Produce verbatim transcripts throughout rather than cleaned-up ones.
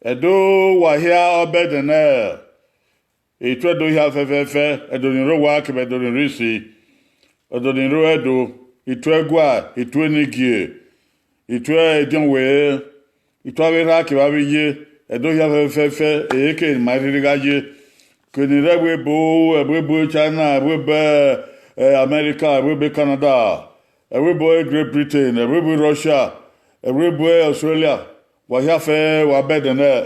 Ẹdo, wa hia ọbẹdẹn nẹ, etu Ẹdo hia fẹfẹfẹ, Ẹdo ni rre owa kevbe Ẹdo ni rre isi, Ẹdo ni rre Ẹdo, etu Ẹgua, etu Enigie, etu Ediọnwere, etu avbe erha kevbe avbe iye, Ẹdo hia fẹfẹfẹ, ehe ke ma rhirhi gha ye. Keni rre ẹvbo ebo, ẹvbo ebo China, ẹvbo ebo, eh, America, ẹvbo ebo Canada, ẹvbo ebo Great Britain, ẹvbo ebo Russia, ẹvbo ebo Australia, wa hia fẹ, wa bẹdẹ nẹ.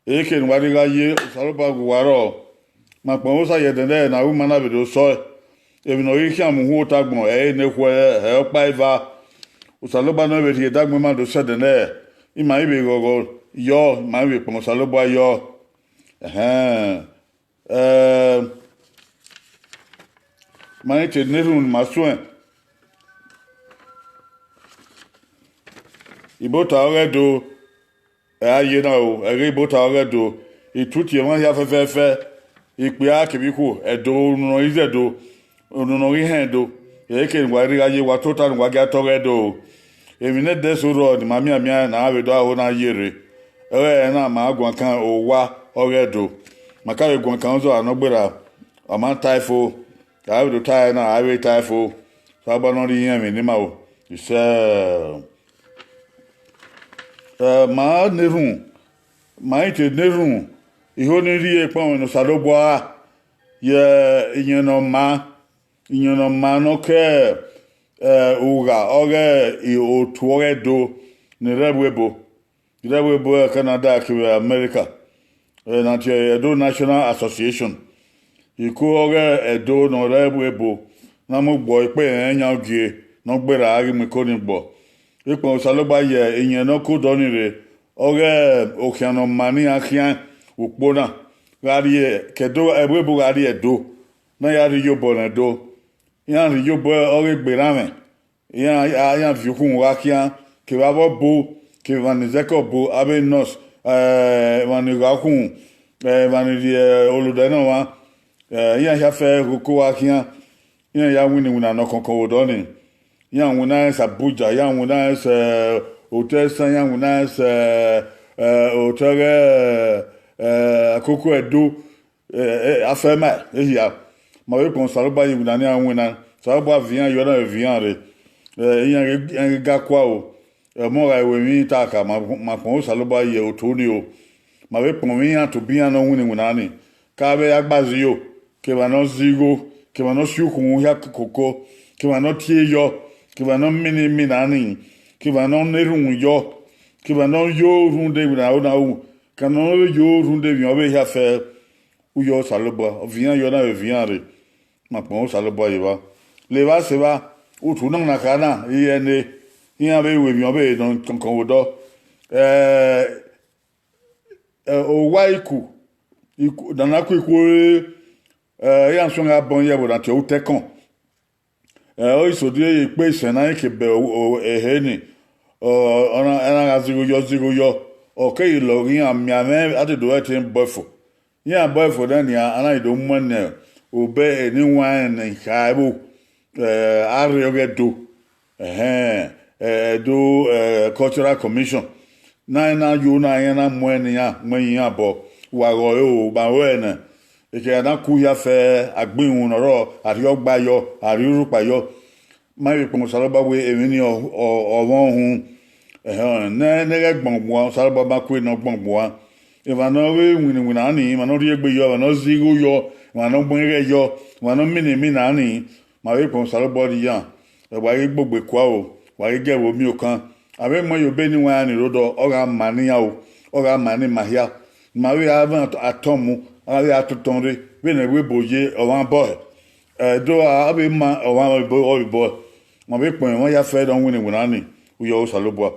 Ehe ke ne uwa rhie gha ye, Osanobua gu uwa rrọọ. Ma kpọnmwẹ Osa ye ẹdẹ nẹ ne a ru ima na vbe do sọe. Emwi ne ọ ghi khian mu uhunmwu ota agbọn, ẹ i re ne khuẹ, ẹ i re ọkpa eva. Osanobua ne ọ vbe rhie ẹdagbọn ima do sẹ ẹdẹ nẹ, ima i vbe ghọghọ yọ, ima i vbe kpọnmwẹ Osanobua yọ. Ẹhẹn. Ẹ, ma i te ne erhunmwu ne ima suẹn. Ibota ọghe Ẹdo, ẹ a ye na o, ẹghẹ Ibota ọghe Ẹdo, etu tie emwa hia fẹfẹfẹ, ikpia kevbe ikhuo, Ẹdo, unu ne ọ ghi zẹ Ẹdo, unu ne ọ ghi họn Ẹdo, ehe ke ne uwa rhie gha ye, wa tota ne uwa gia ta ọghe Ẹdo o. Emwi ne ẹdẹ eso rrọọ ne ima mianmian ne a vbe do aro na ye rre, ẹghẹ na ma guan kan owa ọghe Ẹdo, ma ka vbe guan kan uzọ ne ọ gberra, ọ ma tae fo, a vbe do tae na, a vbe tae fo, Osanobua ne ọ rhie irẹn emwi ne ima o. Isẹ. Ẹ, ma na erhunmwu, ma i te na erhunmwu, iho ni rhie ekpọnmwẹ ne Osanobua ye iyẹn ne ọ maa, iyẹn ne ọ maa ne ọ ke, ẹ, ugha ọghe otu ọghe Ẹdo ni rre ẹvbo ebo, rre ẹvbo ebo Canada kevbe America, ẹ, na tie Ẹdo National Association. Iko ọghe Ẹdo ne ọ rre ẹvbo ebo na mu gbe ekpe ẹnrẹn yan ogie ne ọ gberra a ghi mu iko ni gbe. Ekpọnmwẹ Osanobua ye iyẹn ne ọ ke odọ ni rre, ọghe okhian ne ọ maa ne iran khian ukpo na gha rrie, ke Ẹdo, ẹvbo ebo gha rrie Ẹdo, ne a ya rhie iyobọ ne Ẹdo. Iran rhie iyobọ ọghe egbe erhanmwẹ, iran, iran viọ ukhunmwu gha khian, kevbe avbe ọbo, kevbe emwa ni zẹ ẹko ọbo, avbe nurse, eh, emwa ni gha ukhunmwu, eh, emwa ni rhie olodẹ ne ọmwa, eh, iran hia fẹ koko gha khian, iran ya winna iwinna ne ọ kọnkọn vbe odọ ni. Iran winna ẹse Abuja, iran winna ẹse, eh, otọ ẹsan, iran winna ẹse, eh, eh, otọ ẹghẹ, eh, akoko Ẹdo, eh, eh, afẹma ehia. Ma vbe kpọnmwẹ Osanobua ye iwinna ne iran winna, Osanobua viọ iran yọ na vbe viọ iran rre. Eh, iran ghe, iran ghe ga kua o. Ẹmwẹ ọghe ẹvbo emwi ta ka, ma, ma kpọnmwẹ Osanobua ye otu ni o. Ma vbe kpọnmwẹ iran tobọ iran ne ọ winna iwinna ni. Ke avbe agbazio, ke emwa ne ọ zẹ igho, ke emwa ne ọ si ukhunmwu hia koko, ke emwa ne ọ tie yọ, ke emwa ne ọ mini imina ni, ke emwa ne ọ na erhunmwu yọ, ke emwa ne ọ yo rhunmwuda emwi ne aro na ru, ke emwa ne ọ yo rhunmwuda emwi ọvbehe hia fẹ, u yọ Osanobua, ọ viọ iran yọ na vbe viọ iran rre. Ma kpọnmwẹ Osanobua ye evba. Levba sẹ evba, otu na na kha na, iye ẹne, iran vbe ru emwi ọvbehe ne ọ kọnkọn vbe odọ. Eh, eh, owa iku, iku, nana ku iku ore, eh, iran suẹn gha bọ ye ẹvbo na tie Utẹkọn. Eh, ọ i sodiẹ ye ikpe isẹn na i ke bẹ o, o, ehe ni, ọ, ọ na, ọ na gha zigho yọ, zigho yọ, ọ keghi lọghe iran miẹn amwẹ a te do ẹre te bọ ẹfo. Iran bọ ẹfo nẹ nian, a na do mu ẹn ne obọ eni wanrẹn ne I kha ẹvbo, eh, arre ọghe Ẹdo, ẹhẹn, eh, Ẹdo, eh, Cultural Commission. Na, na yo na, iran na mu ẹn ne iran, mu ẹn ye iran obọ, wa ghọe o, ma ruẹ nẹ. Eke a na ku hia fẹ, agbinwun ne ọ rrọọ, a rhie ọgba yọ, a rhie urhukpa yọ. Ma vbe kpọnmwẹ Osanobua wẹ emwi ni ọ, ọ, ọ mwẹ uhunmwu. Ẹhẹn, ne, ne ghẹ gbọn gbuan, Osanobua ma ku ne ọ gbọn gbuan. Emwa ne ọ vbe winna iwinna ni, emwa ne ọ rhie egbe yọ, emwa ne ọ zẹ igho yọ, emwa ne ọ gbẹn ighẹ yọ, emwa ne ọ mini imina ni, ma vbe kpọnmwẹ Osanobua rhie iran. Ẹ, wa ghi gbogbe kua o, wa ghi gie ẹvbo miẹn okan. A vbe mu ẹn ye obọ eni wanrẹn ni rre odọ, ọ gha ma ne iran o, ọ gha ma ne ima hia. Ma vbe a vẹ atọn mu, a vbe a tọtọn rre, vbene ẹvbo ebo ye ọmwa bọe. Ẹdo a vbe ma ọmwa vbe bọe, ọ vbe bọe. Ma vbe kpọnmwẹ emwa hia fẹ ne ọ winna iwinna ni, u yọ Osanobua.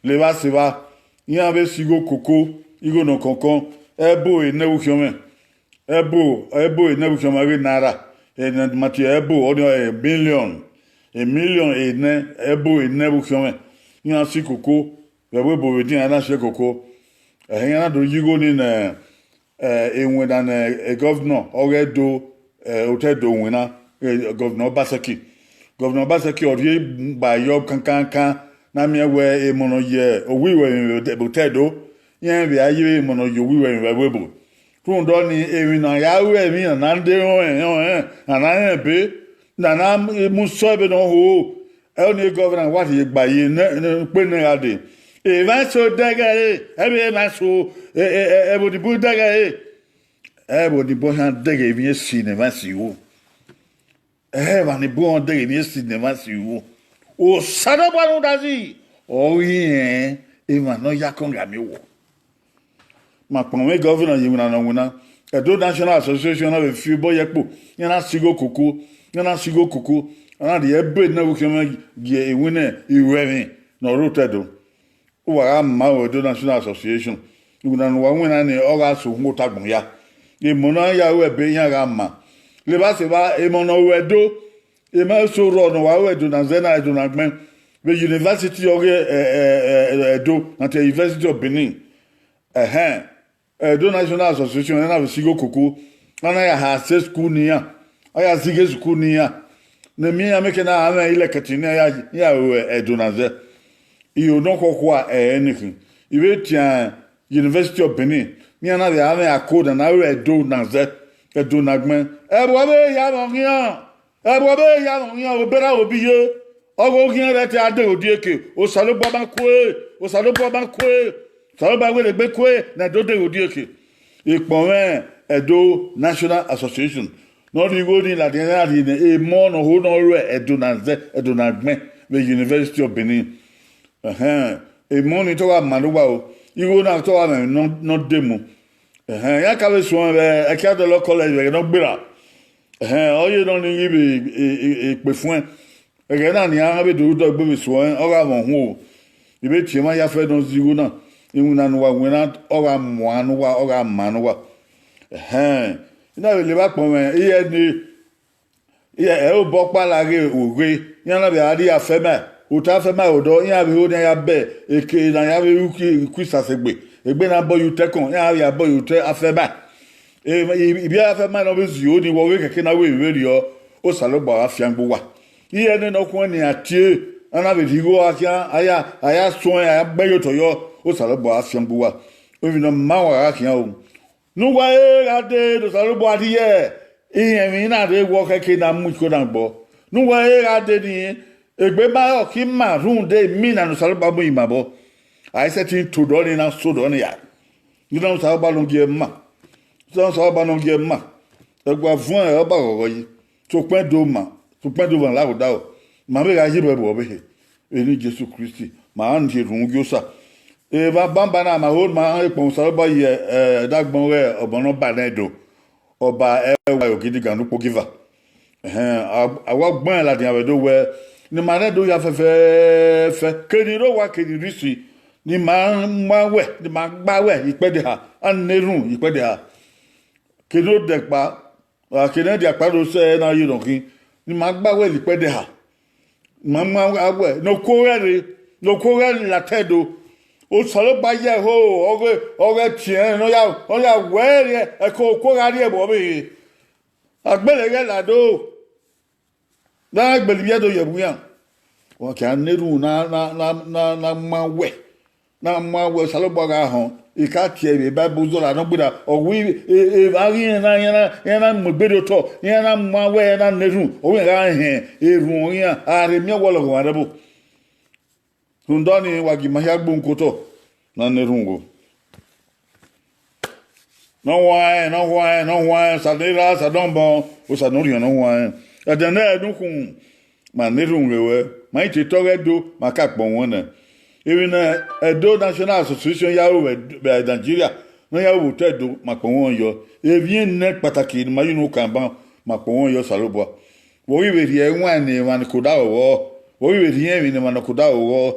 Levba sẹ evba, iran vbe si igho koko, igho ne ọ kọnkọn, ẹbo enẹ vbe ukhiọnmwẹ. Ẹbo, ẹbo enẹ vbe ukhiọnmwẹ ghe naira, ẹnẹ ma tie ẹbo, ọnii ọre million, million enẹ, ẹbo enẹ vbe ukhiọnmwẹ. Iran si koko, vbe ẹvbo ebo vbe edian na si koko. Ẹhẹn, iran na do ye igho ni ne, eh, iwinna ne, eh, governor ọghe Ẹdo, eh, otọ Ẹdo winna, eh, Governor Obaseki. Gọvanọ Obaseki ọ rhie gba yọ kankankan, na miẹn wẹ emọ ne ọ ye owiwẹ emwi vbe otọ Ẹdo, iran vbe a ye emọ ne ọ ye owiwẹ emwi vbe ẹvbo ebo. Rhunmwuda ọnii, emwi ne a ya ru, emwi na na de rẹn ọnrẹn, ọnrẹn, na na rẹn ebe, na na mu sẹ ebe ne ọ ho, ẹre ọnii gọvanọ wa rhie gba ye ne ukpe ne gha dee. Emwa eso dẹghẹ ẹre, ẹvbo emwa eso, ẹvbo ni bun dẹghẹ ẹre. Ẹvbo ni bun khian dẹghẹ emwi esi ne emwa esi ru. Ẹvbo ni bun dẹghẹ emwi esi ne emwa esi ru. Osanobua rhunmwuda zẹ, ọ ghi rẹn emwa ne ọ ya kọn gha miẹn owọ. Ma kpọnmwẹ gọvanọ ye iwinna ne ọ winna. Ẹdo National Association na vbe fi obọ ye ẹkpo, iran na sigho koko, iran na sigho koko, a na rhie ebe ne ẹvbo khian mwẹ gie iwinna iruẹmwi ne ọ rre otọ Ẹdo. Uwa gha ma ru Ẹdo National Association, iwinna ne uwa winna ni, ọ gha sẹ uhunmwu ota agbọn hia. Emọ ne ọ ya ru ẹbe iran gha ma. Levba sẹ evba, emọ ne ọ ru Ẹdo, emọ eso rrọọ ne uwa ru Ẹdo na zẹ na, Ẹdo na gbẹn, vbe university ọghe Ẹdo na te University of Benin. Ẹhẹn, Ẹdo National Association na vbe sigho koko, a na ya ha sẹ school ne iran, a ya zighe school ne iran, ne emwi iran miẹn ke na mwẹ ilẹkẹtin ne iran ya ru Ẹdo na zẹ. Iro ne ọ khuọkhua ẹre nẹkhin, I vbe tian University of Benin, ne iran na vbe a mwẹ ako na na ru Ẹdo na zẹ, Ẹdo na gbẹn. Ẹvbo vbe ya mwẹ ọghian, ẹvbo vbe ya mwẹ ọghian, obọ erha obi ye, ọghe oghian rẹ te a deghe odieke, Osanobua ma kue, Osanobua ma kue, Osanobua wẹ ne egbe kue ne Ẹdo deghe odieke. Ikpọnmwẹ Ẹdo National Association ne ọ rhie igho ni ladian iran rhie ne emọ ne ọ ho ne ọ ru Ẹdo na zẹ, Ẹdo na gbẹn vbe University of Benin. Ẹhẹn, emọ ni te ọ gha ma ne uwa o, igho na te ọ gha mwẹ emwi ne ọ demu. Ẹhẹn, iran ka vbe suẹn vbe Ẹkiadọlọ College vbe ẹghẹ ne ọ gberra. Ẹhẹn, ọ ye nọ ni ghi vbe ekpefuẹn. Ẹghẹ na nian vbe do rhie odọ egbe vbe suẹn, ọ gha mwẹ uhunmwu o. I vbe tie emwa ya fẹ ne ọ zẹ igho na, iwinna ne uwa winna, ọ gha muan ne uwa, ọ gha maa ne uwa. Ẹhẹn, I na vbe levba kpọnmwẹ, iye ne ẹre obọ ọkpa la ghe oghe, iran na vbe a rrie afẹma, otọ afẹma odọ, iran vbe ho ne iran ya bẹ eke ne a ya vbe ru uki isasegbe, egbe ne a bọ ye utẹ kọn, iran vbe ya bọ ye utẹ afẹma. Ibiẹ afẹma ne ọ vbe zio ni, wẹ ọghe kẹkẹ na wẹ vberriọ, Osanobua gha fiangbe uwa. Iye ne nọ khuẹn ne iran tie, a na vbe rhie igho a khian, a ya, a ya suẹn, a ya gbe ye otọ yọ, Osanobua gha fiangbe uwa. Emwi ne ọ ma uwa gha khian o. Ne uwa re gha dee ne Osanobua rhie irẹn emwi na rre wẹ ọ khẹke na mu iko na gbọ. Ne uwa re gha dee ni, egbe ma ọ ke ima rhunmwuda emwi na ne Osanobua mu ima obọ. A i sẹtin to odọ ni na so odọ ni ra. Iran Osanobua ne ọ gie ma. Iran Osanobua ne ọ gie ma. Ẹguae vuọn ẹre ọ ba ghọghọ yi. Sokpan do ma, sokpan do ma la odaro. Ma vbe gha ye vbe ẹvbo ọvbehe. Eni Jesu Kristi, ma rhie erhunmwu gie Osa. Evba banbanna ma ho ma rẹn ekpọnmwẹ Osanobua ye ẹdagbọn ọghe ọmọ ne ọ ba nẹ do. Ọba ẹwae ogidigan ne ukpogieva. Ẹhẹn, a wa gbẹn ladian vbe do wẹ, ne ima rẹn do ya fẹfẹfẹ, ke ni rre owa ke ni rre isi, ne ima ma wẹ, ne ima gba wẹ ikpẹdẹ ha, a na erhunmwu ikpẹdẹ ha. Ke ne odẹ kpa, a ke ne ẹdia kpa do sẹ ẹre na ye nọ khin, ne ima gba wẹ la ikpẹdẹ ha. Ma ma wẹ ne okuo ghẹ rre, ne okuo ghẹ la otọ Ẹdo. Osanobua ye ẹho, ọghe, ọghe tiẹn ne ọ ya, ọ ya wẹ rrie ẹko okuo gha rrie ẹvbo ọvbehe. Agbele ghẹ lado, ne a gbele ivbiẹ do ye ẹvbo iran. Wa khian na erhunmwu na, na, na, na, na ma wẹ, na ma wẹ Osanobua gha họn, I ka tie vbe Bible zọla ne ọ gberra, ọ wẹ evba ghi rẹn na, iran na, iran na mu egbe rrie otọ, iran na ma wẹ, iran na na erhunmwu, ọ wẹ iran gha hẹn erhunmwu iran, a rhe miẹn ọwọlọghọmwa rre ẹvbo. Rhunmwuda ọnii, wa gie ima hia gbe uhunmwu ke otọ, na na erhunmwu gho. Ne ọ huanrẹn, ne ọ huanrẹn, ne ọ huanrẹn, Osa ne erha, Osa ne ọmọ, Osa ne orhiọn ne ọ huanrẹn. Ẹdẹ nẹ ne ukhunmwu, ma na erhunmwu ghe ruẹ, ma i te tọghe Ẹdo, ma ka kpọnmwẹ nẹ. Emwi ne Ẹdo National Association ya ru vbe, vbe Nigeria, ne ọ ya ru vbe otọ Ẹdo, ma kpọnmwẹ yọ. Emwi ne kpataki ne ima ya unu kan ban, ma kpọnmwẹ yọ Osanobua. Vbe ọ ghi vbe rhie ẹwaẹn ne emwa ni ke odaro ghọ, vbe ọ ghi vbe rhie emwi ne emwa ni ke odaro ghọ.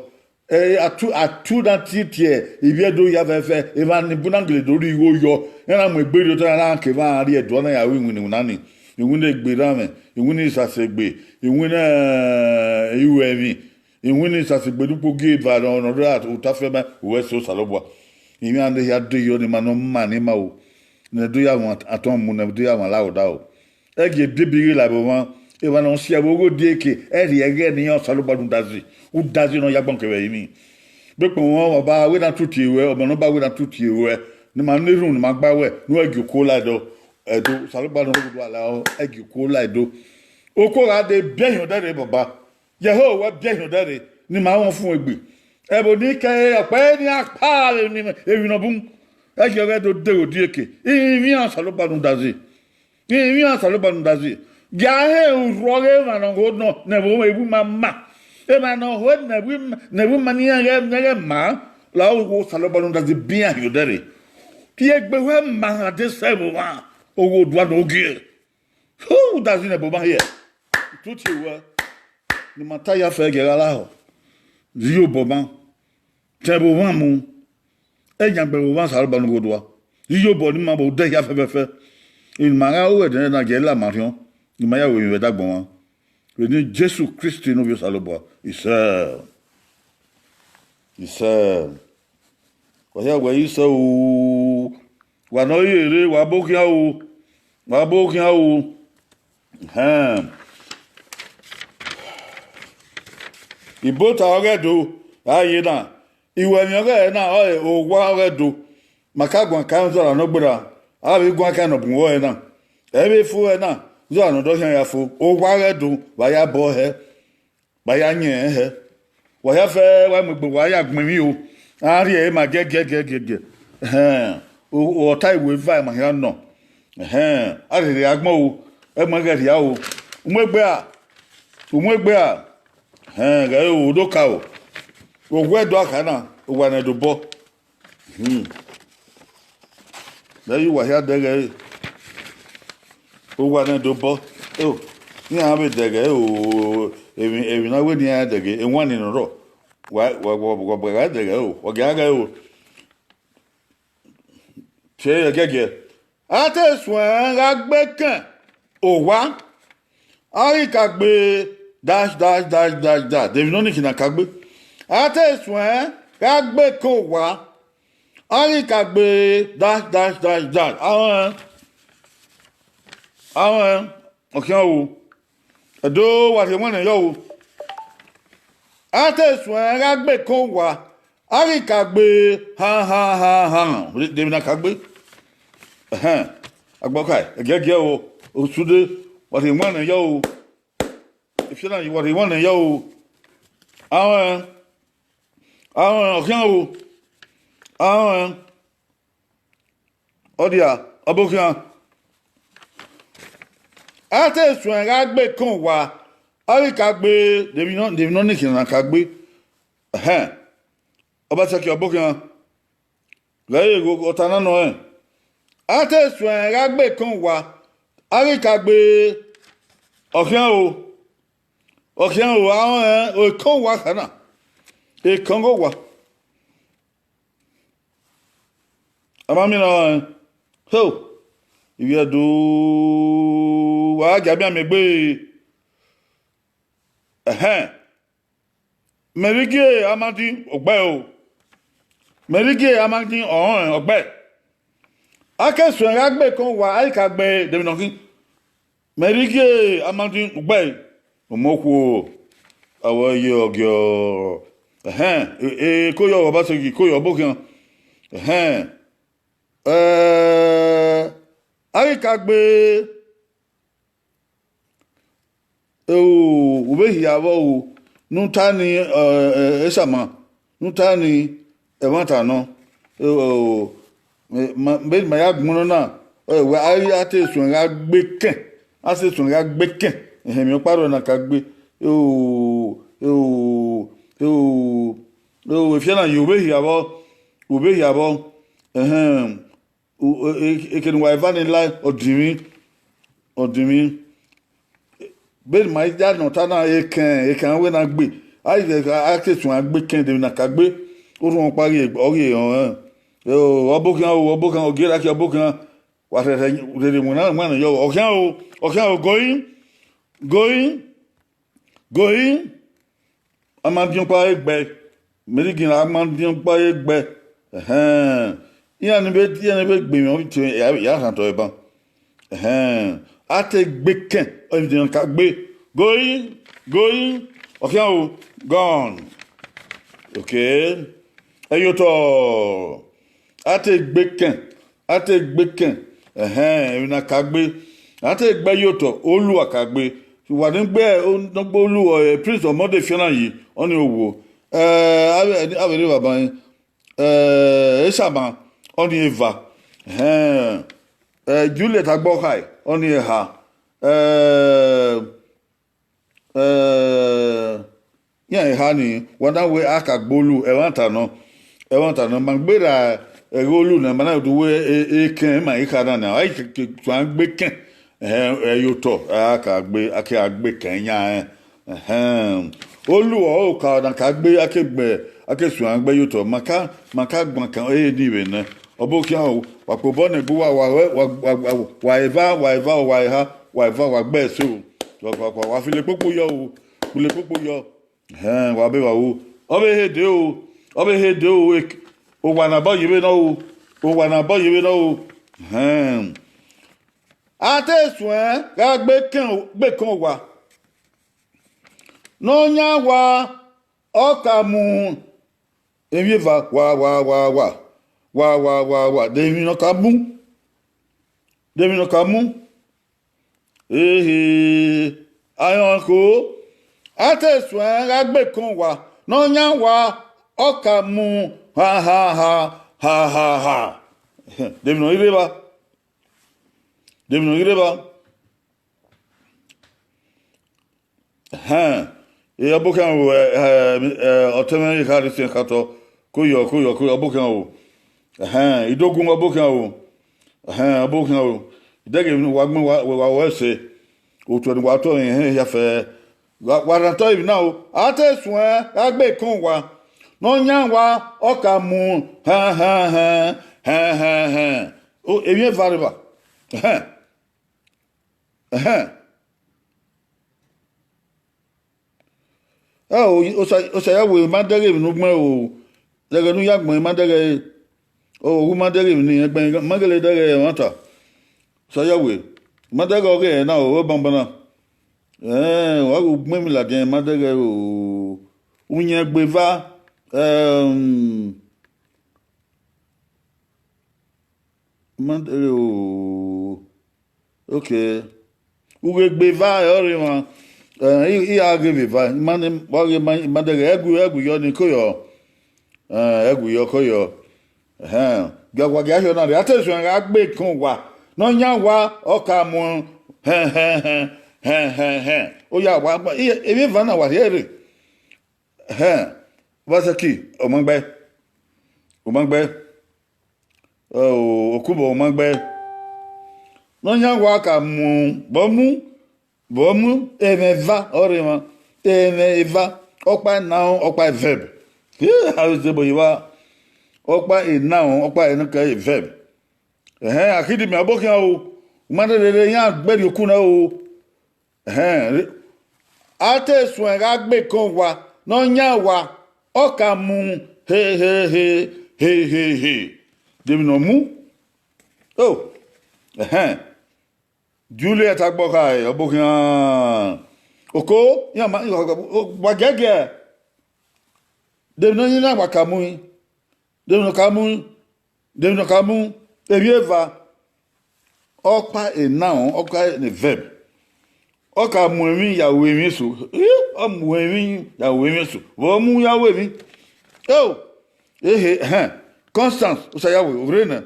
Ẹ, a tu, a tu na tie tie ivbi Ẹdo hia fẹfẹ, emwa ni bun na gele do rhie igho yọ, iran na mu egbe rrie otọ, iran na ke emwa rrie Ẹdo na ya ru iwinna iwinna ni, iwinna egbe erhanmwẹ, iwinna isasegbe, iwinna, eh, iruẹmwi, iwinna isasegbe ne ukpogieva ne ọ rre otọ afẹma, uwẹ sẹ Osanobua. Iran ne hia de yọ ne ima ne ọ ma ne ima o, ne do ya mwẹ atọn mu, ne do ya mwẹ la odaro. Ẹgie edebi ghi la vbe ọmwa, Emwa ne ọ si ẹvbo ghe odieke, ẹ rhie ẹghẹ ne iran Osanobua rhunmwuda zẹ, rhunmwuda zẹ ne ọ ya agbọn kevbe ẹrinmwi. Bekpọnmwẹ ọba wẹ na tutie ruẹ, ọmọ ne ọba wẹ na tutie ruẹ, ne ima na erhunmwu ne ima gba wẹ, ne uwẹ gie okuo la ẹdọ, ẹdọ, Osanobua ne ọ rhunmwuda la ẹdọ, ẹ gie okuo la ẹdọ. Okuo gha dee, biẹ hin odẹ rre baba. Yẹho, wẹ biẹ hin odẹ rre, ne ima rẹn ọfumwẹ egbe. Ẹvbo ni kẹre ọkpa ni a kpa vbe emwi ne ọ bun. Ẹ gie ọghẹ do deghe odieke. Irinmwian Osanobua rhunmwuda zẹ. Irinmwian Osanobua rhunmwuda zẹ. Gie a hẹ urhu ọghe emwa ne ọ ho nọ ne ẹvbo mwẹ, ẹvbo ima ma. Emwa ne ọ ho ne ẹvbo ima, ne ẹvbo ima ne iran ghẹ, ne ghẹ ma, la ogho Osanobua rhunmwuda zẹ biẹ hin odẹ rre. Gie egbe wẹ ma gha de sẹ ẹvbo mwa, ogho odua ne ogiẹ. Hu, rhunmwuda zẹ ne ẹvbo mwa hiẹ. Tutie ruẹ, ne ima ta ya fẹ gie gha lahọ. Zẹ iyobọ mwa, tẹn ẹvbo mwa mu, ẹyan gbe ẹvbo mwa Osanobua ne ọ rhunmwuda. Zẹ iyobọ ne ima vbe odẹ hia fẹfẹfẹ. Ne ima gha ru ẹdẹ na gie la ma rhiọn, ne ima ya ru emwi vbe ẹdẹ agbọn mwa. Vbe eni Jesu Kristi ne Ovbi Osanobua, isẹ. Isẹ. Wa hia wẹ isẹ o. Wa ne ọ ye rre, wa bo khian o. Wa bo khian o. Ẹhẹn. Ibota ọghe Ẹdo, a ye na. Iwẹ emwi ọghe ẹre na, ọre owa ọghe Ẹdo. Ma ka guan ka zọra ne ọ gberra, a vbe guan ka ne ọ bun vbe ọre na. Ẹ vbe fo ẹre na, zọra ne ọ dọ khian ya fo. Owa ọghe Ẹdo, vbe a ya bọ hẹ. Vbe a ya yẹn hẹ. Wa hia fẹ, wa mu egbe, wa ya gbẹn emwi o. A rhie ẹre ma giẹgiẹgiẹgiẹ. Ẹhẹn. Ọta iwe eva ma hia nọ. Ẹhẹn. A rherhe agbọn o. Ẹgbọn ghẹ rhia o. U mu egbe a? U mu egbe a? Ẹhẹn, ghẹ o, do ka o. Owa Ẹdo akha na, owa ne Ẹdo obọ. Hmm. Vbe uwa hia dẹghe ẹre, owa ne Ẹdo obọ. Eo, iran vbe dẹghe ẹre o, emwi, emwi na wẹ ne iran dẹghe, ewanniẹn ne ọ rrọọ. Wa, wa, wa, wa, wa dẹghe ẹre o, wa gie a ghe ẹre o. Tie ẹgiẹgiẹ. A te suẹn gha gbe ekẹn owa, a ghi ka gbe dash, dash, dash, dash, dash, de emwi ne ọnii khin na ka gbe. A te suẹn gha gbe ekẹn owa, a ghi ka gbe dash, dash, dash, dash. Ahọn ẹn, ahọn ẹn, ọ khian o. Ẹdo, wa rhie ẹmwẹ nẹ yọ o. A te suẹn gha gbe ekẹn owa, a ghi ka gbe han, han, han, han, de emwi na ka gbe. Ẹhẹn, agbọkae, ẹgiẹgiẹ o, osude, wa rhie ẹmwẹ nẹ yọ o. Efiana yi, wa rhie ẹmwẹ nẹ yọ o. Ahọn ẹn, ahọn ẹn, ọ khian o. Ahọn ẹn. Ọ dia, ọ bo khian. A te suẹn gha gbe ekẹn owa, a ghi ka gbe, de emwi ne, de emwi ne ọnii khin na ka gbe. Ẹhẹn. Ọbasẹki ọ bo khian. Ghẹ re gho, ọta na nọ rẹn. A te suẹn gha gbe ekẹn owa, a ghi ka gbe, ọ khian o. Ọ khian o, ahọn ẹn, ekẹn owa kha na. Ekẹn ghe owa. A ma miẹn ọnrẹn, ho, ivbi Ẹdo, wa gia mianmian egbe. Ẹhẹn. Mẹ vbe gie Amadi, ọ gbe o. Mẹ vbe gie Amadi, ọnrẹn, ọ gbe. A ke suẹn gha gbe ekẹn owa, a i ka gbe de emwi ne ọ khin. Mẹ rhie gie Amadi ugbe, ọmọ okhuo, avbe ye ọgiọ. Ẹhẹn, e, e, ko yọ, Ọbasogi, ko yọ, ọbokhian. Ẹhẹn, ẹ, a ghi ka gbe, o, u vbe hia vbọ o, ne u ta ni, ẹ, ẹ, esama, ne u ta ni ẹmwata nọ, o, ma, vbene ma ya gbọnnọ na, ọ wẹ a ghi a te suẹn gha gbe kẹn, a te suẹn gha gbe kẹn, ẹhẹn, emwi ọkpa rrọọ na ka gbe, o, o, o, o, efiana ye u vbe hia vbọ, u vbe hia vbọ, ẹhẹn, u, e, e, ekene uwa eva ni la, ọ dinmwi, ọ dinmwi. Vbene ma ya nọ ọta na, ekẹn, ekẹn a wẹ na gbe, a ghi a ke suẹn gbe kẹn de emwi na ka gbe, orhunmwu ọkpa ghi, ọ ghi rẹn ọnrẹn. O, ọbokhian o, ọbokhian, Ogieraki ọbokhian, wa rhẹrhẹ rere iwinna iwinna yọ, ọkhian o, ọkhian o, goi, goi, goi. A ma diọn ọkpa egbe, Meri gin a ma diọn ọkpa egbe. Ẹhẹn. Iran ni vbe, iran ni vbe gbe emwi ọvbi te ya, ya rhan tọ ẹban. Ẹhẹn. A te gbe kẹn, emwi ne a ka gbe. Going, going, ọ khian o, gone. Okay. Ẹyotọ, a te gbe kẹn, a te gbe kẹn. Ẹhẹn, emwi ne a ka gbe. A te gbe ẹyotọ, olu a ka gbe. Wa ne gbe, ne gbe olu, eh, Prince Ọmọdefian na yi, ọnii owo. Eh, avbe, avbe rre vbe aban, eh, Esama, ọnii eva. Ẹhẹn. Eh, Juliet Agbọkhae, ọnii eha. Eh, eh, iran eha ni, wa na wẹẹ a ka gbe olu, ẹmwata nọ, ẹmwata nọ, ma gberra ẹghẹ olu nẹ, ma na do wẹẹ e, e kẹn, ma i kha na nẹ, a i ke, ke suẹn gbe kẹn, ẹhẹn, ẹyotọ, a ka gbe, a ke gha gbe kẹn yan rẹn. Ẹhẹn. Olu ọre oka na ka gbe, a ke gbe, a ke suẹn gbe ẹyotọ, ma ka, ma ka gban kan, e ni vbe nẹ. Ọbokhian o, wa kpobọ nẹ egbe uwa, wa, wa, wa, wa, wa eva, wa eva, wa eha, wa eva, wa gbe ẹse o. Wa, wa, wa, wa file kpokpo yọ o, file kpokpo yọ. Ẹhẹn, wa be vba ru. Ọ vbe he de o, ọ vbe he de o, ek-, owa ne abọ ye vbe nọ o, owa ne abọ ye vbe nọ o. Ẹhẹn. A te suẹn gha gbe kẹn, gbe kẹn owa. Ne ọ yan wa, ọ ka mu emwi eva wa, wa, wa, wa, wa, wa, wa, wa, de emwi ne ọ ka mu, de emwi ne ọ ka mu. Ehe, ayọn ko, a te suẹn gha gbe kọn wa, ne ọ yan wa, ọ ka mu ha, ha, ha, ha, ha, ha. De emwi ne ọ ghi rre evba? De emwi ne ọ ghi rre evba? Ẹhẹn, e ọbokhian o, ẹ, ẹ, ẹ, ọtẹn mwẹ Ekharistian Khatọ, koyọ, koyọ, koyọ, ọbokhian o. Ẹhẹn, Idogun, ọbokhian o. Ẹhẹn, ọbokhian o. Idẹghe emwi ne uwa gbẹn, wa, wa, wa wẹ ẹse. Otuẹ ne uwa tọ ẹhẹn hia fẹ. Wa, wa rhan otọ emwi na o. A te suẹn gha gbe ekọn wa, ne ọ yan wa, ọ ka mu hẹn, hẹn, hẹn, hẹn, hẹn, hẹn. O, emwi eva rre evba. Ẹhẹn. Ẹhẹn. Ẹ o, Osa, Osayawe, ma dẹghe emwi ne u gbẹn o, dẹghe ne u ya gbẹn, ma dẹghe, o, u ma dẹghe emwi ne irẹn gbẹn, ma gele dẹghe ẹmwata. Osayawe, ma dẹghe ọghe ẹre na o, banbanna. Ẹẹn, wa ghi gbẹn emwi ladian, ma dẹghe o, uyẹn gbe eva, ẹm, ma dẹghe o. Okay. Ughe gbe eva ọre emwa. Eh, I, I gha ghe vbe eva. I ma ne, wa ghe ma, I ma dẹghe ẹgu, ẹgu yọ ni koyọ. Eh, ẹgu yọ koyọ. Ẹhẹn. Gie wa gie a hiọ na rre. A te suẹn gha gbe ekọn wa, ne ọ yan wa, ọ ka mu hẹn, hẹn, hẹn, hẹn, hẹn, hẹn. Oya, wa, wa, i, emwi eva na wa rhie rre. Ẹhẹn. Vbasẹki, ọ ma gbe. Ọ ma gbe. Ọ, okubọ ọ ma gbe. Ne ọ yan wa ka mu, vbe ọ mu, vbe ọ mu, emwi eva ọre emwa, emwi eva, ọkpa noun, ọkpa verb. Avbe zẹ ebo yi evba, ọkpa noun, ọkpa ne ke verb. Ẹhẹn, akhidimẹ ọbokhian o, u ma rherhe rre iran gbe rhie oku nẹ o. Ẹhẹn, a te suẹn gha gbe ekọn wa, ne ọ yan wa, ọ ka mu he, he, he, he, he, he. De emwi ne ọ mu? O, ẹhẹn. Juliet Agbọkhae, ọbokhian. Oko, iran ma, wa giẹgiẹ. De emwi ne ọ yin na wa ka mu? De emwi ne ọ ka mu? De emwi ne ọ ka mu? Emwi eva. Ọkpa noun, ọkpa ne verb. Ọ ka mu emwi ya ru emwi eso. Ih, ọ mu emwi ya ru emwi eso. Vbe ọ mu ya ru emwi? Eo, ehe, ẹhẹn. Constance Osayawe, ovre nẹ.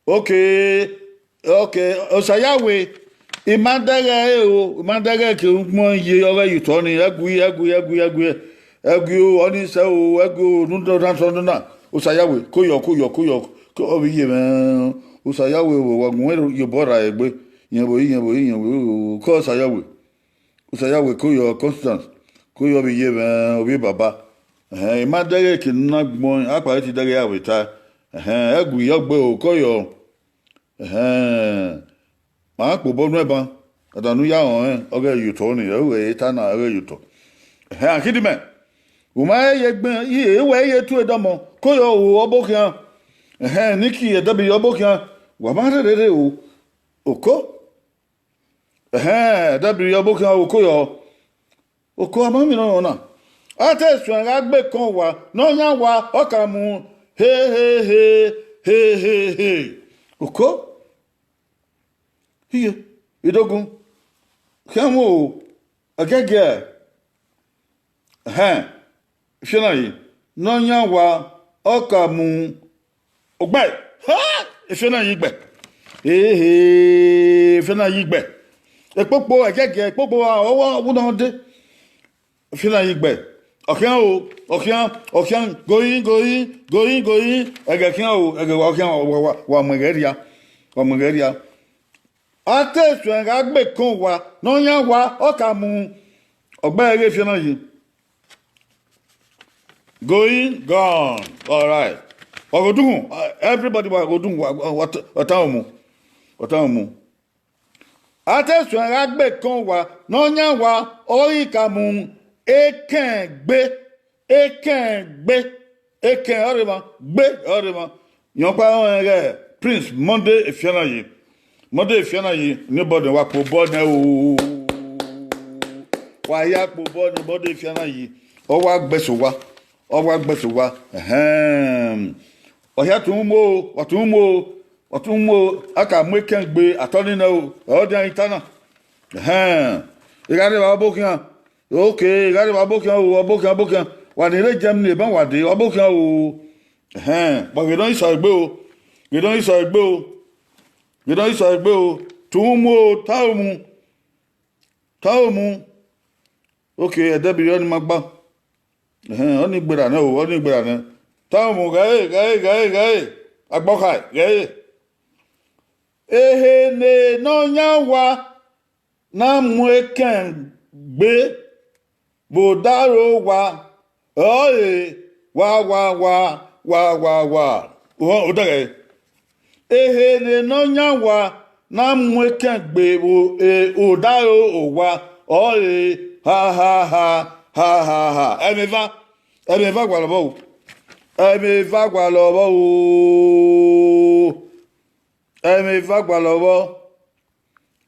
Okay, okay, Osayawe, I ma dẹghe ẹre o, I ma dẹghe ke ugbọn ye ọghe ye otọ ni, ẹgui, ẹgui, ẹgui, ẹgui, ẹgui o, ọnii sẹ o, ẹgui o, ne u do na sẹ ọdọ na. Osayawe, koyọ, koyọ, koyọ, ko, ọ vbe ye mwẹ, Osayawe, wa gun ye obọ ra egbe, yẹn vbe, yẹn vbe, yẹn vbe, ko Osayawe. Osayawe koyọ, Constance, koyọ vbe ye mwẹ ovbi baba. Ẹhẹn, I ma dẹghe ke ne u na gbẹn, akpawẹ te dẹghe ya vbe ta. Ẹhẹn, ẹgui yọ gbe o, koyọ. Ẹhẹn, ma kpobọ nuẹn ban, ada ne u ya rẹn ọnrẹn, ọghe ye otọ ni, ẹ i ru ẹre ta na, ọghe ye otọ. Ẹhẹn, akhidimẹ, u ma he ye gbẹn, i, e wẹ i ye tue dọmọ, koyọ o, ọbokhian. Ẹhẹn, Niki, ẹdẹbi ọbokhian, wa ma rherhe rre o. Oko. Ẹhẹn, Ẹdẹbiri, ọbokhian, oko yọ. Oko, a ma miẹn ọmwa na. A te suẹn gha gbe ekọn owa, Nọyaẹnmwa, ọ ka mu, he, he, he, he, he, he. Oko. Iye, Idogun, khian mu o, ẹgiẹgiẹ. Ẹhẹn, Ifeanyi, Nọyaẹnmwa, ọ ka mu, ogbẹ, ha, Ifeanyi gbẹ. Ehe, Ifeanyi gbẹ. Ekpokpo, ẹgiẹgiẹ, ekpokpo, a, ọ wa, ọ wuna dee. Ifeanyi gbẹ. Ọ khian o, ọ khian, ọ khian, goyin, goyin, goyin, goyin. Ẹghẹ khian o, ẹghẹ wa khian, wa, wa, wa mu ẹghẹ rria. Wa mu ẹghẹ rria. A te suẹn gha gbe ekọn owa, Nọyaẹnmwa, ọ ka mu, ọgbẹe ghe Ifeanyi. Going, gone. All right. Wa gho dunmwu, everybody wa gho dunmwu, wa, wa, wa ta, wa ta mu. Wa ta mu. A te suẹn gha gbe ekọn owa, Nọyaẹnmwa, ọ ghi ka mu ekẹn gbe, ekẹn gbe, ekẹn ọremwa, gbe ọremwa. Rẹn ọkpa rẹn ọnrẹn ighẹ Prince Monday Ifeanyi. Monday Ifeanyi, nobody wa kpe obọ nẹ o. Wa ya kpe obọ nẹ Monday Ifeanyi. Ọ wa gbẹse owa. Ọ wa gbẹse owa. Ẹhẹn. Ọ hia tun mu o, ọ tun mu o, ọ tun mu o, a ka mu ekẹn gbe atọ ni nẹ o, ọ dian i ta na. Ẹhẹn. I gha rre evba ọbokhian. Okay, I gha rre evba ọbokhian o, ọbokhian, ọbokhian. Wa ni rre Germany, eban wa dee, ọbokhian o. Ẹhẹn, wa ghe nọ i sẹ egbe o. Ghe nọ i sẹ egbe o. Ghe nọ i sẹ egbe o. Tun mu o, ta mu. Ta mu. Okay, Ẹdẹbiri ọnii ma gba. Ẹhẹn, ọnii gberra nẹ o, ọnii gberra nẹ. Ta mu, ghẹ re, ghẹ re, ghẹ re, ghẹ re. Agbọkhae, ghẹ re. Ehe ne Nọyaẹnmwa na mu ekẹn gbe vbe odaro owa, ọre wa, wa, wa, wa, wa, wa. Odẹghẹ. Ehe ne Nọyaẹnmwa na mu ekẹn gbe vbe odaro owa, ọre ha, ha, ha, ha, ha, ha. Ẹmwẹ eva, ẹmwẹ eva gualọ vbọ o. Ẹmwẹ eva gualọ vbọ o. Ẹmwẹ eva gualọ vbọ.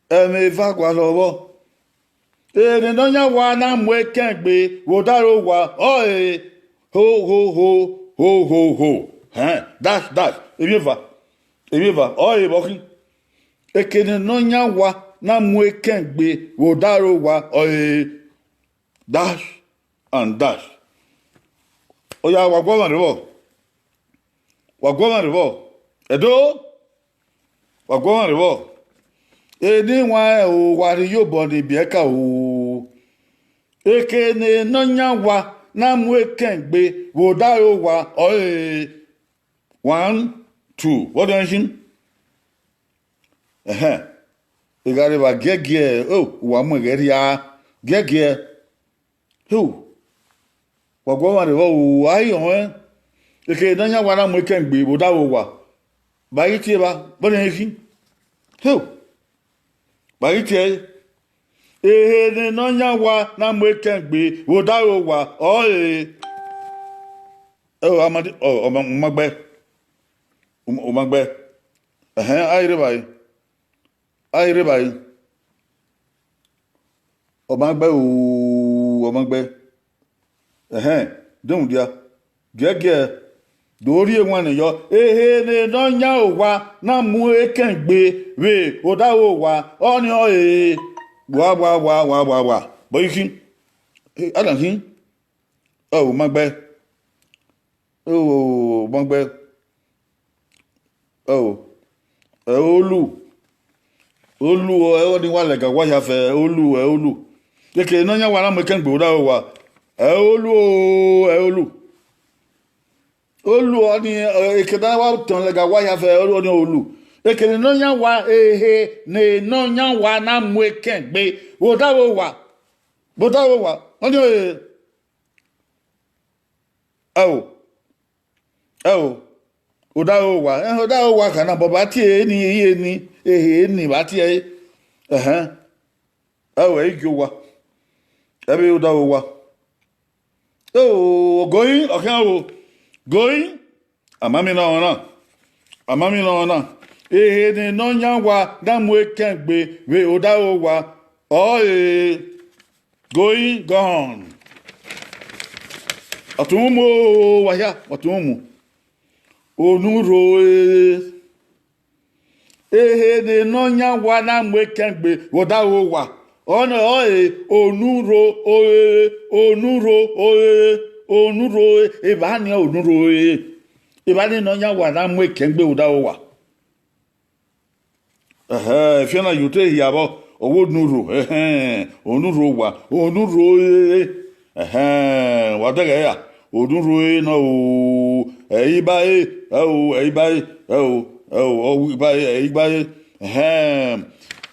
Ẹmwẹ eva gualọ vbọ. Ehe ne Nọyaẹnmwa na mu ekẹn gbe vbe odaro owa, ọre ho, ho, ho, ho, ho, ho. Hẹn, dash, dash, emwi eva, emwi eva, ọre vbọ khin. Ehe ne Nọyaẹnmwa na mu ekẹn gbe vbe odaro owa, ọre dash and dash. Oya, wa gu ọmwa rre vbọ. Wa gu ọmwa rre vbọ. Ẹdo, wa gu ọmwa rre vbọ. Eni wan rẹn o, wa rhie iyobọ ni biẹ ka o. Ehe ne Nọyaẹnmwa na mu ekẹn gbe vbe odaro owa, ọre one, two. Vbọ diọn i khin? Ẹhẹn. I gha rre evba giẹgiẹ, o, wa mu ẹghẹ rria. Giẹgiẹ. Hu, wa gu ọmwa rre vbọ o, a i họn ẹn. Ehe ne Nọyaẹnmwa na mu ekẹn gbe vbe odaro owa. Vba ghi tie evba, vbọ diọn i khin? Hu, vba ghi tie ẹre. Ehe ne Nọyaẹnmwa na mu ekẹn gbe vbe odaro owa, ọre. Ẹ o, a ma di, ọ, ọ ma, u ma gbe. U ma, u ma gbe. Ẹhẹn, a i rre evbare. A i rre evbare. Ọ ma gbe o, ọ ma gbe. Ẹhẹn, deghundia. Giẹgiẹ, do rhie ewanniẹn yọ. Ehe ne Nọyaẹnmwa na mu ekẹn gbe vbe odaro owa, ọnii ọre. Wa, wa, wa, wa, wa, wa. Vbọ i khin? Ẹ, a na khin? Ẹ o, u ma gbe. Ẹ o, u ma gbe. Ẹ o, ẹ olu. Olu, ẹ ọnii wa lẹga owa hia fẹ, olu, ẹ olu. Ehe ne Nọyaẹnmwa na mu ekẹn gbe vbe odaro owa. Ẹ olu o, ẹ olu. Olu ọnii, ehe ne a wa tọn lẹga owa hia fẹ, olu ọnii olu. Ehe ne Nọyaẹnmwa, ehe ne Nọyaẹnmwa na mu ekẹn gbe vbe odaro owa. Vbe odaro owa. Ọnii ọre. Ẹ o. Ẹ o, odaro owa, ẹ, odaro owa kha na, but vba tie eni, eni, ehe eni vba tie ẹre. Ẹhẹn. Ẹ o, ẹ i gie owa. Ẹ vbe odaro owa. Ẹ o, going, ọ khian o. Going, a ma miẹn ọmwa na. A ma miẹn ọmwa na. Ehe ne Nọyan wa na mu ekẹn gbe vbe odaro owa, ọre going gone. Ọtẹn mu o, wa hia, ọtẹn mu. Onurho e. Ehe ne Nọyan wa na mu ekẹn gbe vbe odaro owa, ọnii ọre onurho ore, onurho ore, onurho ore, evba ni onurho ore. Evba ni Nọyan wa na mu ekẹn gbe vbe odaro owa. Ẹhẹ, efian na ye otọ ehia vbọ, ọ wẹ onurho, ẹhẹn, onurho owa, onurho ore. Ẹhẹn, wa dẹghẹ ra, onurho ore nọ o, ẹ i ba re, ẹ o, ẹ i ba re, ẹ o, ẹ o, ọ wẹ i ba re, ẹ i ba re. Ẹhẹn,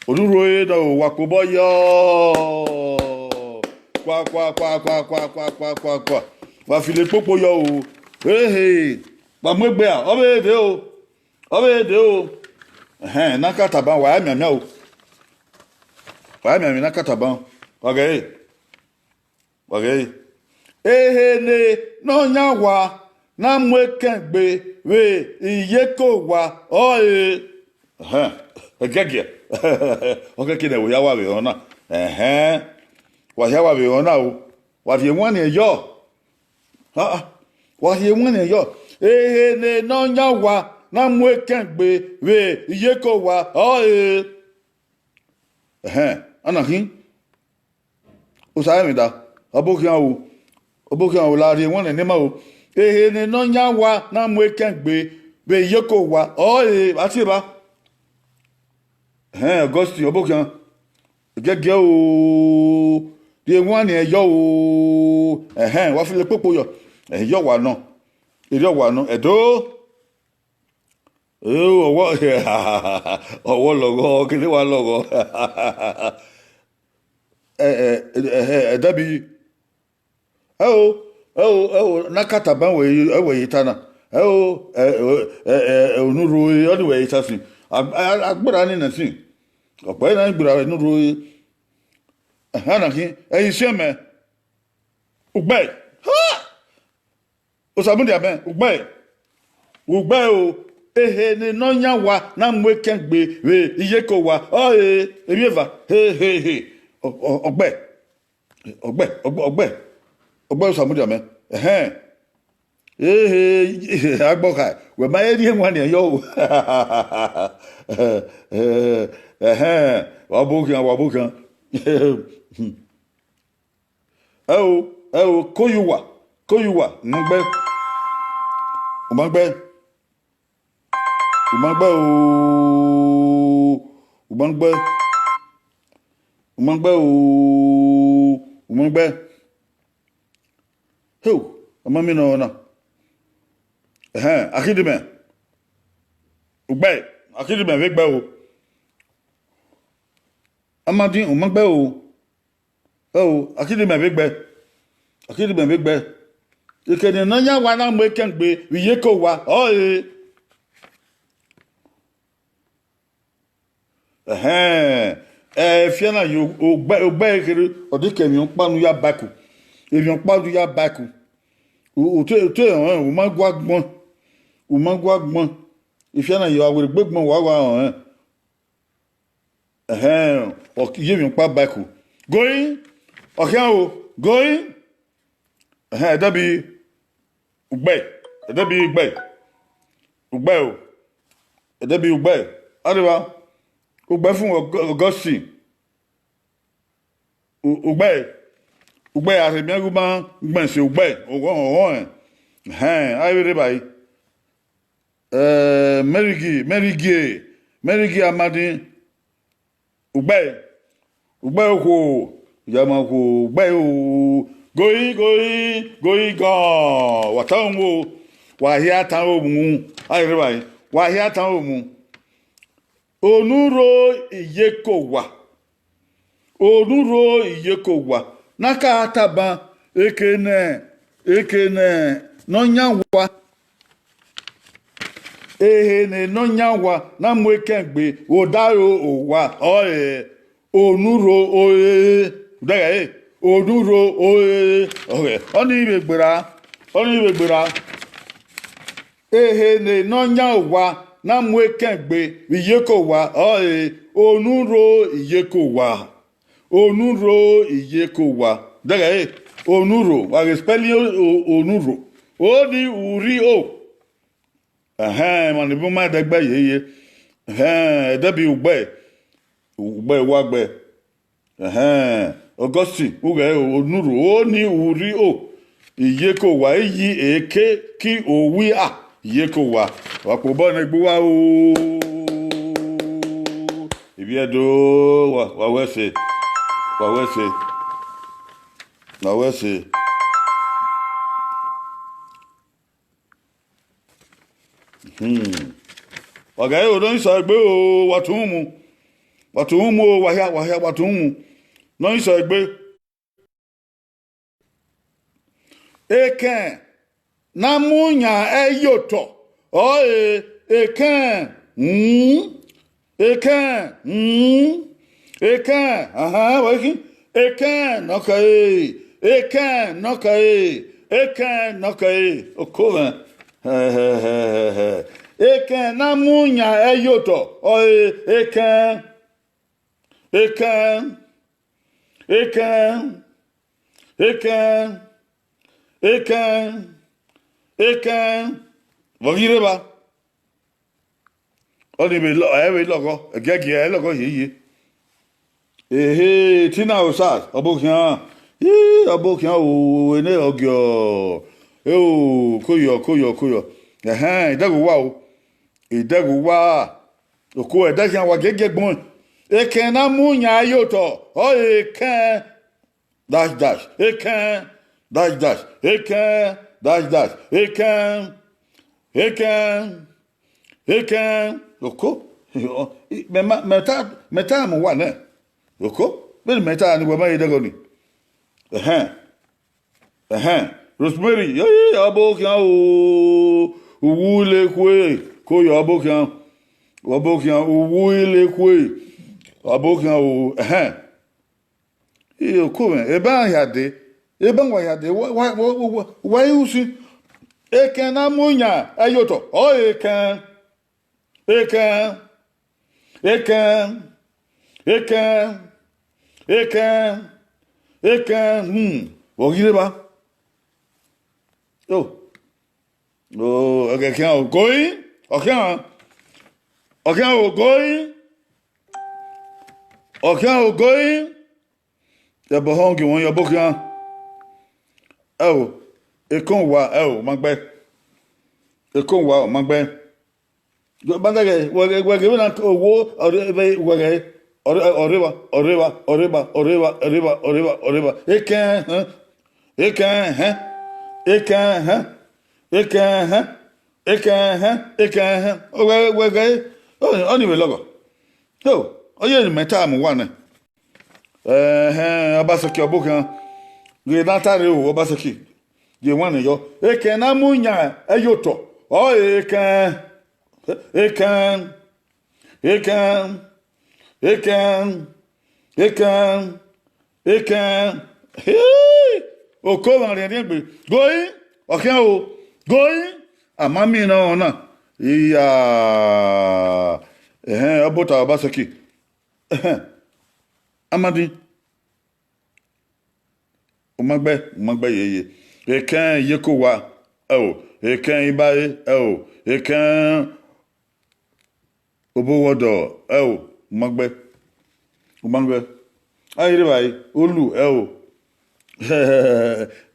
onurho ore nọ o, wa kobọ yọ. Kua, kua, kua, kua. Wa filo ekpokpo yọ o. Ehe, wa mu egbe ra, ọ vbe dee o. Ọ vbe dee o. Ẹhẹn, ne a ka tama, wa ya mianmian o. Wa ya mianmian ne a ka tama. Wa ghee. Wa ghee. Ehe ne Nọyan wa na mu ekẹn gbe vbe iyeke owa, ọre. Ẹhẹn, ẹgiẹgiẹ. Ọ kẹke ne ẹvbo hia wa vbe rẹn na. Ẹhẹn, wa hia wa vbe rẹn na o. Wa rhie ewanniẹn yọ. Ah, ah. Wa rhie ewanniẹn yọ. Ehe ne Nọyan wa na mu ekẹn gbe vbe iyeke owa, ọre. Ẹhẹn, ọna khin. Osa ẹmwẹ da, ọbo khian o, ọbo khian o, la rhie ewanniẹn ne ima o. Ehe ne Nọyan wa na mu ekẹn gbe vbe iyeke owa, ọre vbe a tie evba. Ẹhẹn, Augustine, ọbo khian, giẹgiẹ o, rhie ewanniẹn yọ o. Ẹhẹn, wa filo ekpokpo yọ. Ẹhẹn, yọ wa nọ, erriọ wa nọ, ẹdo. Eo, ọwọ, ọwọ lọghọ, kene wa lọghọ. Ẹ, ẹ, ẹ, ẹ, Ẹdẹbi. Ẹo, ẹo, ẹo, ne a ka tama wẹ, ẹwẹ ye ta na. Ẹo, ẹ, ẹ, ẹ, ẹ, onurho ore, ọnii wẹ ye ta sin. A, a, a gbera ni nẹ sin. Ọkpa na gbera onurho ore. Ẹhẹn, na khin, ẹ i siẹn mẹ. Ugbẹe. Ha! Osamudia mẹ, ugbẹe. Ugbẹe o, ehe ne Nọyan wa na mu ekẹn gbe vbe iyeke owa, ọre emwi eva, he, he, he. Ọ, ọ, ọgbẹe. Ọgbẹe, ọgbẹe, ọgbẹe. Ọgbẹe Osamudia mẹ. Ẹhẹn. Ehe, agbọkha, wẹ ma rhie ewanniẹn yọ o. Ẹhẹn, wa bo khian, wa bo khian. Ẹo, ẹo, koyuwa, koyuwa, u ma gbe, u ma gbe, u ma gbe o, u ma gbe, u ma gbe o, u ma gbe. Heo, ọ ma miẹn nọ na. Ẹhẹn, Akhidimẹ, ugbẹe, Akhidimẹ vbe gbe o. Amadi, u ma gbe o. Ẹo, Akhidimẹ vbe gbe, Akhidimẹ vbe gbe. Ehe ne Nọyan wa na mu ekẹn gbe vbe iyeke owa, ọre. Ẹhẹn, efian na ye ugbẹe, ugbẹe kherhe, ọ deke emwi ọkpa ne u ya ba ẹko, emwi ọkpa ne u ya ba ẹko. U, u te, u te rẹn, u ma gua gbọn, u ma gua gbọn. Efian na ye avwerhe egbe gbọn, wa gha rẹn. Ẹhẹn, ọ ye emwi ọkpa ba ẹko. Going, ọ khian o, going. Ẹhẹn, Ẹdẹbi, ugbẹe, Ẹdẹbi, ugbẹe, ugbẹe o, Ẹdẹbi, ugbẹe, arriba, ugbẹfun Augustine, u, ugbẹe, ugbẹe, a rhe miẹn ghe u ma gbẹn se ugbẹe, ọghọ, ọghọ rẹn. Ẹhẹn, a i vbe rre evbare. Eh, Mẹrigi, Mẹrigi, Mẹrigi Amadi, ugbẹe, ugbẹe okhuo, ya ma okhuo, ugbẹe o, goi, goi, goi gọn, wa tama mu o, wa hia tama mu, a i rre evbare, wa hia tama mu. Onurho iyeke owa, onurho iyeke owa, ne a ka tama, ehe ne, ehe ne Nọyan wa, ehe ne Nọyan wa na mu ekẹn gbe vbe odaro owa, ọre onurho ore, dẹghẹ re, onurho ore, ọre, ọnii vbe gberra, ọnii vbe gberra. Ehe ne Nọyan owa na mu ekẹn gbe vbe iyeke owa, ọre onurho iyeke owa. Onurho iyeke owa. Dẹghẹ ẹre, onurho, wa ghe spelling o-, onurho. O ni urhi o. Ẹhẹn, emwa ni bun ma ẹdẹgbe ye ye. Ẹhẹn, ẹdẹbi ugbẹ, ugbẹ wa gbẹ. Ẹhẹn, Augustine, ughẹ onurho, o ni urhi o. Iyeke owa, iyi eke ki owi a, iyeke owa. Wa kpobọ ne egbe uwa o. Ivbi Ẹdo, wa, wa wẹ ẹse. Wa wẹ ẹse. Wa wẹ ẹse. Hmm. Wa gha ro ne ọ sẹ egbe o, wa tọn mu. Wa tọn mu o, wa hia, wa hia, wa tọn mu. Ne ọ sẹ egbe. Ekẹn ne a mu yan ẹyotọ, ọre ekẹn, hmm, ekẹn, hmm, ekẹn, ahan, wa khin, ekẹn ne ọ kẹre, ekẹn ne ọ kẹre, ekẹn ne ọ kẹre, oko mwẹ. Ekẹn ne a mu yan ẹyotọ, ọre ekẹn, ekẹn, ekẹn, ekẹn, ekẹn, ekẹn, vbe ọ ghi rre evba? Ọnii vbe lọ-, ẹ vbe lọghọ, ẹgiẹgiẹ ẹ lọghọ hiehie. Ehe, Tina Osas, ọbokhian, ii, ọbokhian o, ene ọgiọ, eo, koyọ, koyọ, koyọ. Ẹhẹn, idẹghe uwa o, idẹghe uwa, oko ẹdẹ khian wa giẹgiẹ gbọn. Ekẹn ne a mu yan ẹyotọ, ọre ekẹn, dash, dash, ekẹn, dash, dash, ekẹn, dash, dash, ekẹn, ekẹn, ekẹn, oko. Mẹ ma, mẹ ta, mẹ ta mu uwa nẹ. Oko, vbene mẹ ta ni wẹ ma ye dẹghe ọnii. Ẹhẹn, ẹhẹn, Rosemary, yeye, ọbokhian o, uwu ile khue, koyọ ọbokhian, ọbokhian, uwu ile khue, ọbokhian o, ẹhẹn. Oko mwẹ, eba hia dee, eba wa hia dee, wa, wa, wa, wa, wa i usi. Ekẹn ne a mu yan ẹyotọ, ọre ekẹn, ekẹn, ekẹn, ekẹn, ekẹn, ekẹn, hmm, vbe ọ ghi rre evba? O, o, ẹghẹ khian o, goi, ọ khian, ọ khian o, goi, ọ khian o, goi. Ẹbọ họn gie wọn yọ ọbokhian. Ẹo, ekẹn uwa, ẹo, ma gbe. Ekẹn uwa, ma gbe. Bandaghẹ, wẹ ghe, wẹ ghe vbene owo, ọre, vbe, wẹ ghe, ọre, ọre evba, ọre evba, ọre evba, ọre evba, ọre evba, ọre evba, ọre evba. Ekẹn, hẹn. Ekẹn, hẹn. Ekẹn, hẹn. Ekẹn, hẹn. Ekẹn, hẹn. Ekẹn, hẹn. Wẹ, wẹ ghe, ọ, ọnii vbe lọghọ. So, ọ ye ne mẹ ta mu uwa nẹ. Ẹhẹn, Obaseki ọbokhian. Ghe ne a ta rre o, Obaseki. Ye wan nẹ yọ. Ekẹn ne a mu yan ẹyotọ. Ọ ekẹn. Ekẹn. Ekẹn. Ekẹn. Ekẹn. Ekẹn. Hii! Oko mwa rhiẹnrhiẹn egbe. Goi! Ọ khian o. Goi! A ma miẹn ne ọ na. Iya! Ẹhẹn, ọ bota Obaseki. Ẹhẹn. Amadi. U ma gbe, u ma gbe yeye. Ekẹn iyeke owa, ẹo. Ekẹn ibare, ẹo. Ekẹn oboghọdọ, ẹo. U ma gbe. U ma gbe. A i rre evbare, olu, ẹo.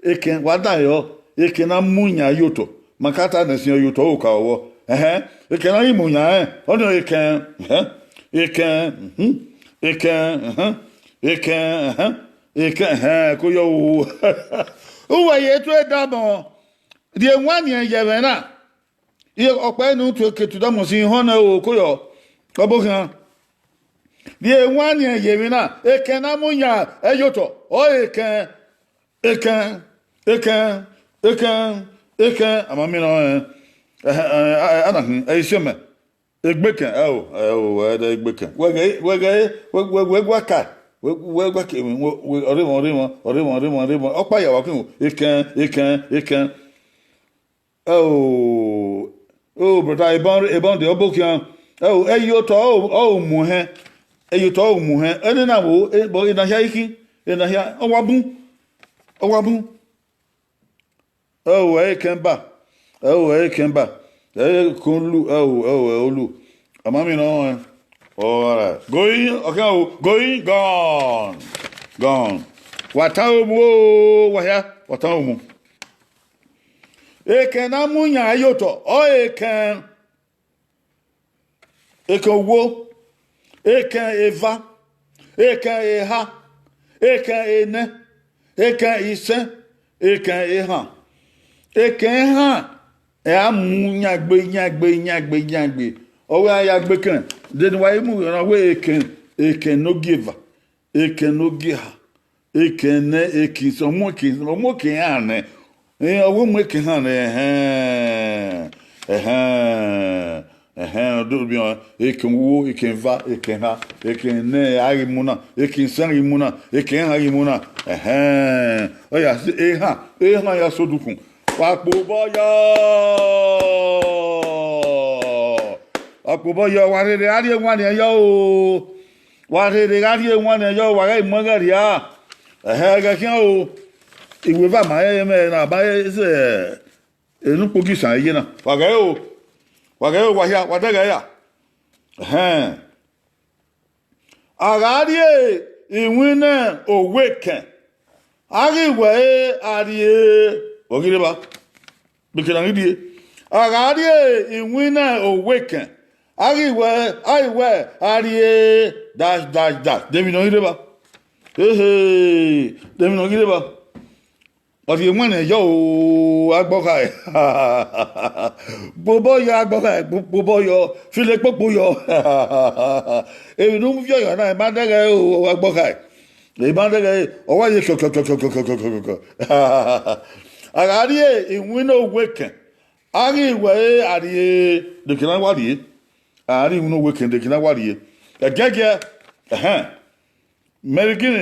Ekẹn, wa dan yọ, ekẹn na mu yan ye otọ. Ma ka ta nẹ sin ọ ye otọ, o ka ọvbọ. Ẹhẹn, ekẹn na ghi mu yan rẹn, ọnii ọre ekẹn, ẹhẹn, ekẹn, mhm, ekẹn, ẹhẹn, ekẹn, ẹhẹn, ekẹn, ẹhẹn, ko yọ o. Uwẹ ye tue damọ, rhie ewanniẹn ye ẹmwẹ na. Iye ọkpa ne u tue ke tuẹ damọ sin ihọn nẹ o, ko yọ, ọbokhian. Rhie ewanniẹn ye emwi na, ekẹn na mu yan ẹyotọ, ọre ekẹn, ekẹn, ekẹn, ekẹn, ekẹn, a ma miẹn ọnrẹn, ẹhẹn, ẹhẹn, a, a, a na khin, ẹ i si mẹ. Egbekẹn, ẹo, ẹo, ẹdẹ egbekẹn. Wẹ ghẹ, wẹ ghẹ, wẹ, wẹ, wẹ gua ka, wẹ, wẹ gua ke, wẹ, wẹ, ọrẹmwẹ, ọrẹmwẹ, ọrẹmwẹ, ọrẹmwẹ, ọrẹmwẹ, ọkpa ya wa khin o, ekẹn, ekẹn, ekẹn. Ẹo, Oh, brother, ebọ, ebọ de ọbo khian. Ẹ o, ẹ ye otọ, ọ, ọ mu hẹn. Ẹ ye otọ, ọ mu hẹn. Ẹnẹ na wo, e, bọ, ena hia ikhin, ena hia, ọ wa bun, ọ wa bun. Ẹ o, ẹ i kẹn ba, ẹ o, ẹ i kẹn ba, ẹ i kẹn lu, ẹ o, ẹ o, ẹ o lu. Ọ ma miẹn ne ọ rẹn. All right. Going, okay, o, going, gone, gone. Wa tan omu o, wa hia, wa tan omu. Ekẹn na mu yan ye otọ, ọ ekẹn, ekẹn owo, ekẹn eva, ekẹn eha, ekẹn enẹ, ekẹn isẹn, ekẹn ehan. Ekẹn ehan, ẹ a mu yangbe, yangbe, yangbe, yangbe. Ọ wẹ a ya gbe ekẹn, de ne wa mu na wẹ ekẹn, ekẹn ne ogieva, ekẹn ne ogieha, ekẹn nẹ, ekẹn isẹn, ọ mu ekẹn, ọ mu ekẹn ehan nẹ. Ẹ, ọ wẹ mu ekẹn ehan nẹ, ẹhẹn, ẹhẹn, ẹhẹn, ọ do biẹ ọnrẹn, ekẹn uwu, ekẹn eva, ekẹn eha, ekẹn nẹ a ghi mu na, ekẹn isẹn ghi mu na, ekẹn ehan ghi mu na, ẹhẹn. Ọ ya sẹ ehan, ehan ya sẹ odukun. Wa kpe obọ yọ. Wa kpe obọ yọ, wa rherhe gha rrie ewanniẹn yọ o. Wa rherhe gha rrie ewanniẹn yọ, wa ghẹ mu ẹghẹ rhia. Ẹhẹ, ẹghẹ khian o. Iweva ma rẹn mwẹ na, ma rẹn sẹ, enu ukpogisan ye na. Wa ghẹ o. Wa ghẹ o, wa hia, wa dẹghẹ ya. Ẹhẹn. A gha rrie iwinna owa ekẹn, a ghi wẹ a rrie, ọ ghi rre evba, bekena ghi rrie. A gha rrie iwinna owa ekẹn, a ghi wẹ, a ghi wẹ a rrie dash, dash, dash, de emwi ne ọ ghi rre evba. Ehe, de emwi ne ọ ghi rre evba. Ọ rhie ewanniẹn yọ o, agbọkhae. Kpe obọ yọ, agbọkhae, kpe obọ yọ, filo ekpokpo yọ. Emwi ne u viọ yọ na, ima dẹghẹ o, agbọkhae. Ima dẹghẹ, ọ wa ye kọkọkọkọkọkọ. A gha rrie iwinna owa ekẹn, a ghi wẹ a rrie, de ekẹn na wa rrie. A rrie iwinna owa ekẹn, de ekẹn na wa rrie. Ẹgiẹgiẹ, ẹhẹn. Mẹ rhie gini,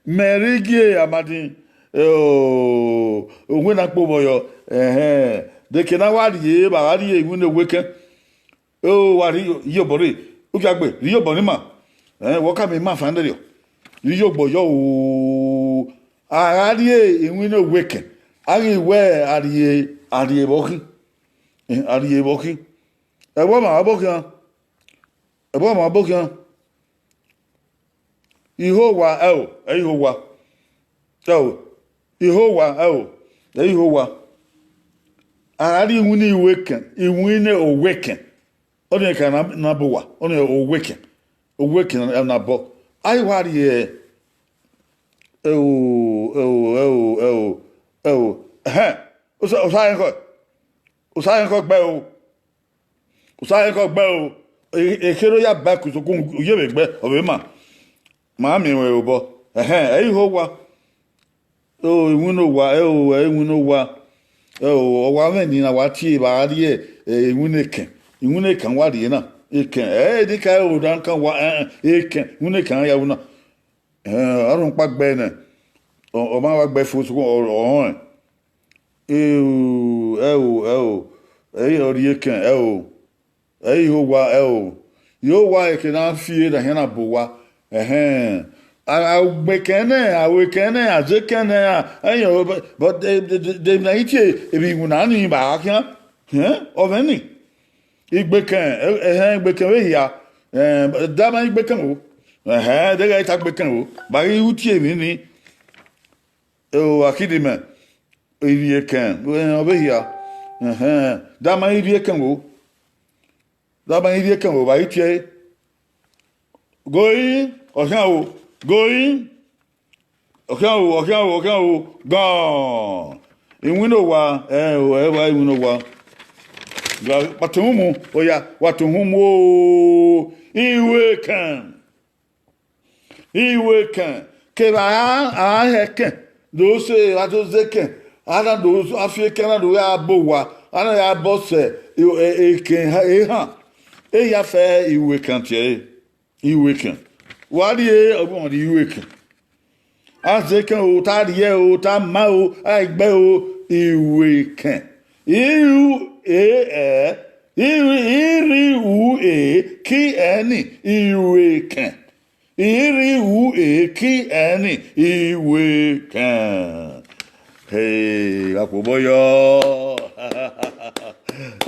mẹ rhie gie Amadi, eh, o, uwẹ na kpe obọ yọ, ẹhẹn, de ekẹn na wa rrie, vbe a gha rrie iwinna owa ekẹn, o, wa rhie iyobọ rre, ukiagbe, rhie iyobọ ne ima, eh, wẹ ọ ka miẹn ima fan nẹrriọ, rhie iyobọ yọ o, a gha rrie iwinna owa ekẹn, a ghi wẹ a rrie, a rrie vbe ọ khin, eh, a rrie vbe ọ khin, ẹvbo ọmwa ọbo khian, ẹvbo ọmwa ọbo khian. Ihowa, ẹ o, ẹ i howa. Ẹ o, ihowa, ẹ o, ẹ i howa. A gha rrie iwinna owa ekẹn, iwinna owa ekẹn. Ọnii ekẹn na, na bọ owa, ọnii owa ekẹn, owa ekẹn na bọ. A i wa rrie, ẹ o, ẹ o, ẹ o, ẹ o, ẹ o, ẹhẹn, osa, osa rẹn khọ, osa rẹn khọ gbe o. Osa rẹn khọ gbe o, e, ekherhe ya ba ẹkun sokun, u ye vbe gbe, ọ vbe ma. Ma miẹn ruẹ obọ. Ẹhẹn, ẹ i howa. O, iwinna owa, ẹ o, ẹ i iwinna owa. Ẹ o, ọ wa mwẹ eni na wa tie evba rrie, ẹ, iwinna ekẹn. Iwinna ekẹn wa rrie na. Ekẹn, ẹ, eni ka ro dan kan wa, ẹ, ẹ, ekẹn, iwinna ekẹn ya ru na. Ẹ, ọ rhọkpa gbe nẹ, ọ, ọ ma wa gbe fo sokun, ọ, ọ rẹn. Ẹ o, ẹ o, ẹ o, ẹ i rrie ekẹn, ẹ o, ẹ i howa, ẹ o, ihowa ekẹn na fi na hian na bọ owa, ẹhẹn, a, a, ugbe ekẹn nẹ, a, aro ekẹn nẹ, a, aze ekẹn nẹ, a, ẹyẹn, but, but, de, de, de, de emwi na i tie emwi iwinna ni ba khian, ẹhẹn, ọ mwẹ ni. Igbekẹn, ẹhẹn, igbekẹn vbe hia, eh, dama igbekẹn o, ẹhẹn, deghẹ I ta igbekẹn o, ba ghi ru tie emwi ni, o, akidi mẹ, I rrie ekẹn, eh, ọ vbe hia, ẹhẹn, dama I rrie ekẹn o, dama I rrie ekẹn o, ba ghi tie ẹre. Going, ọ khian o, going. Ọ khian o, ọ khian o, ọ khian o, gone. Iwinna owa, ẹ o, ẹ wa iwinna owa. Wa, wa to uhunmwu, oya, wa to uhunmwu o. Iwe ekẹn. Iwe ekẹn. Kevbe a, a hẹ ekẹn, do se, a do ze ekẹn, a na do, a fi ekẹn na do ya bọ owa, a na ya bọ sẹ, e, e, ekẹn ehan. E ya fẹ iwe ekẹn tie ẹre. Iwe ekẹn. Wa rrie, ọ gu rrie iwe ekẹn. A ze ekẹn o, ta rrie o, ta ma o, a gbe o, iwe ekẹn. Iru E, ẹ, I, I rri u e, ki ẹn ni, iwekẹn. I rri u e, ki ẹn ni, iwekẹn. Hey, gha kpobọ yọ.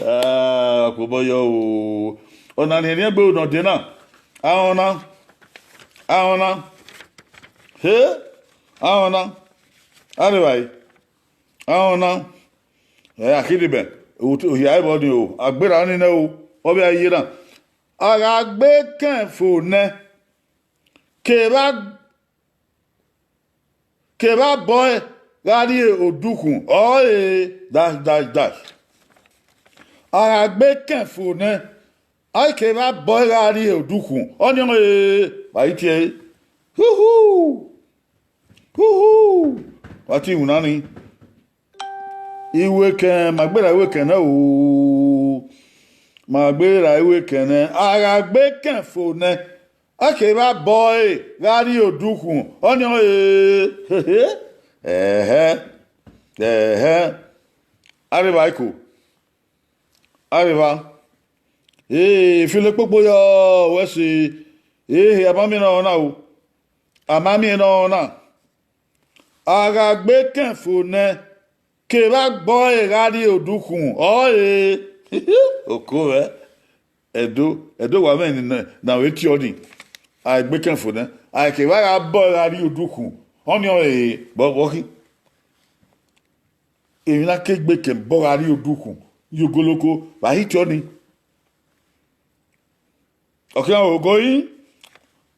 Ah, gha kpobọ yọ o. Ọna ni ẹre egbe ne ọ dee na. Ahọn na. Ahọn na. He, ahọn na. Arevbare. Ahọn na. Ẹ, Akhidimẹ, ohia ẹvbo ni o, a gberra ni nẹ o, ọ vbe a ye na. A gha gbe ekẹn fo nẹ, kevbe a, kevbe a bọe gha rrie odukhunmwu, ọre dash, dash, dash. A gha gbe ekẹn fo nẹ, a i kevbe a bọe gha rrie odukhunmwu, ọnii ọre, vbe a i tie ẹre. Huhu! Huhu! Wa tie iwinna nii. Iwekẹn, ma gberra iwekẹn nẹ o. Ma gberra iwekẹn nẹ. A gha gbe ekẹn fo nẹ, a kevbe a bọe gha rrie odukhunmwu, ọnii ọre. Ẹhẹ. Ẹhẹ. Arevba iko. Arevba. Ee, filo kpokpo yọ, wẹ se. Ehe, a ma miẹn ne ọ na o. A ma miẹn ne ọ na. A gha gbe ekẹn fo nẹ, kevbe a bọe gha rrie odukhunmwu, ọre. Oko mwẹ. Ẹdo, Ẹdo wa mwẹ ne, ne a vbe tie ọnii. A gbe ekẹn fo nẹ, a kevbe a gha bọe gha rrie odukhunmwu, ọnii ọre, vbọ, vbọ khin. Emwi na ke gbe ekẹn bọe gha rrie odukhunmwu, ye ogoloko, vbe a i tie ọnii. Ọ khian o, Ogoyin,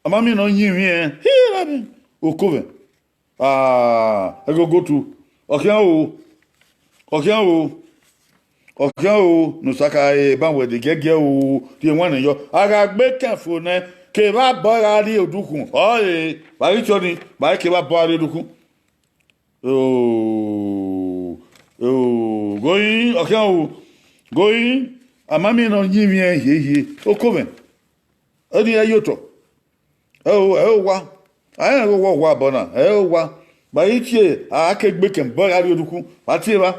a ma miẹn ne ọ yin mwẹ, hia ra mi, oko mwẹ. Ah, ẹgogotu. Ọ khian o, ọ khian o, ọ khian o, ne Osaka, e, ban wẹ de giẹgiẹ o, rhie ẹwaẹn nẹ yọ. A gha gbe ekẹn fo nẹ, kevbe a bọe gha rrie odukhunmwu, ọre, vbe a i tie ọnii, vbe a i kevbe a bọe gha rrie odukhunmwu. O, o, Ogoyin, ọ khian o, Ogoyin, a ma miẹn ne ọ yin mwẹ hiehie, oko mwẹ, ọnii ya ye otọ. Ẹ o, ẹ o wa, a rẹn ghe owa owa obọ na, ẹ o wa, vbe a i tie, a ke gbe ekẹn bọe gha rrie odukhunmwu, vbe a tie evba.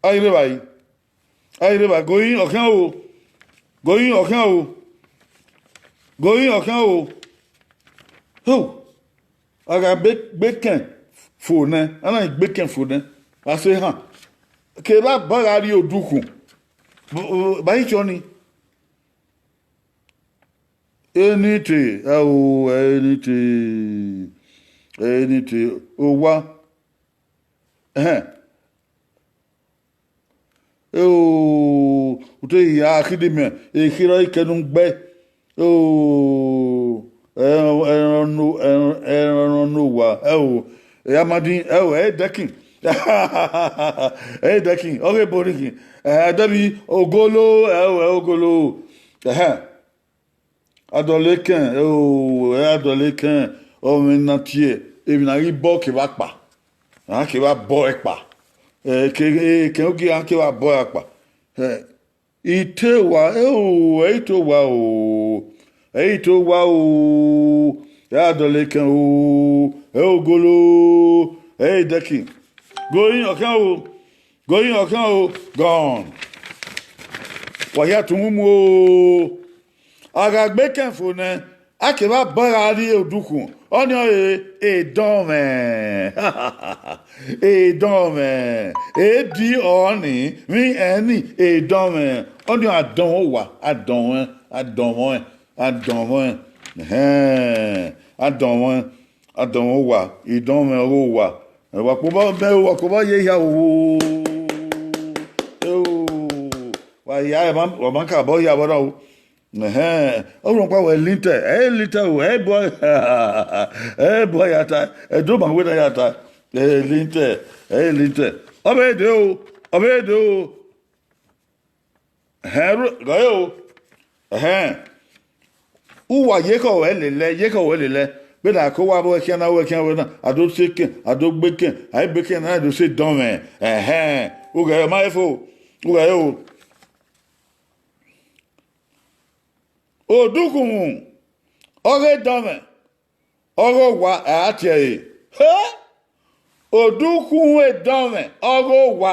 A i rre evbare. A i rre evbare, Ogoyin, ọ khian o. Ogoyin, ọ khian o. Ogoyin, ọ khian o. Ho! A gha gbe, gbe ekẹn fo nẹ, a na gbe ekẹn fo nẹ, a sẹ ehan. Kevbe a bọe gha rrie odukhunmwu, vbe a i tie ọnii. Eni te, ẹ o, eni te, eni te, owa. Ẹhẹn. Eo, u te ya Akhidimẹ, ekherọ i kẹ ne u gbe. Eo, ẹrọnmwẹ, ẹrọnmwẹ owa, ẹ o, ẹ ya ma din, ẹ o, ẹ i dẹkin. Ẹ i dẹkin, ọ ghe ebo ni khin. Ẹ, dẹvbe ogolo, ẹ o, ẹ ogolo. Ẹhẹn. Adọlekẹn, eo, ẹ adọlekẹn, ọmwẹ na tie, emwi na ghi bọ kevbe akpa, a kevbe a bọ ẹkpa, ẹ, ke, ekẹn ogie a kevbe a bọ akpa. Ẹ, I te owa, eo, ẹ i te owa o, ẹ i te owa o, ẹ adọlekẹn o, ẹ ogolo, ẹ i dẹkin. Ogoyin, ọ khian o, Ogoyin, ọ khian o, gone. Wa hia tọn uhunmwu o. A gha gbe ekẹn fo nẹ, a kevbe a bọe gha rrie odukhunmwu, ọnii ọre edọnmwẹ. Edọnmwẹ. Edi ọnii, vbe ẹn ni, edọnmwẹ. Ọnii adọnmwẹ owa, adọnmwẹ, adọnmwẹ, adọnmwẹ. Ẹhẹn, adọnmwẹ, adọnmwẹ owa, idọnmwẹ ọghe owa. Wa kpobọ, mẹ wa kpobọ ye hia o. Eo, wa hia, wa ma, wa ma ka bọ hia vbọ na o. Ẹhẹn, ọ rhọkpa wẹ lintẹ, ẹ i lintẹ o, ẹ i bọ, ẹ i bọ ya ta, ẹ do ma wẹ na ya ta, ẹ i lintẹ, ẹ i lintẹ. Ọ vbe de o, ọ vbe de o. Ẹhẹn, gọ o. Ẹhẹn. Uwa ye khọ wẹ lele, ye khọ wẹ lele. Vbene a ke owa vbe ẹkhian na, vbe ẹkhian vbe na, a do si ekẹn, a do gbe ekẹn, a i gbe ekẹn na, a do si edọnmwẹ. Ẹhẹn. Ughẹ ma fo, ughẹ o. Odukhunmwu, ọghe edọnmwẹ, ọghe owa, ẹ a tie ẹre. He! Odukhunmwu edọnmwẹ, ọghe owa,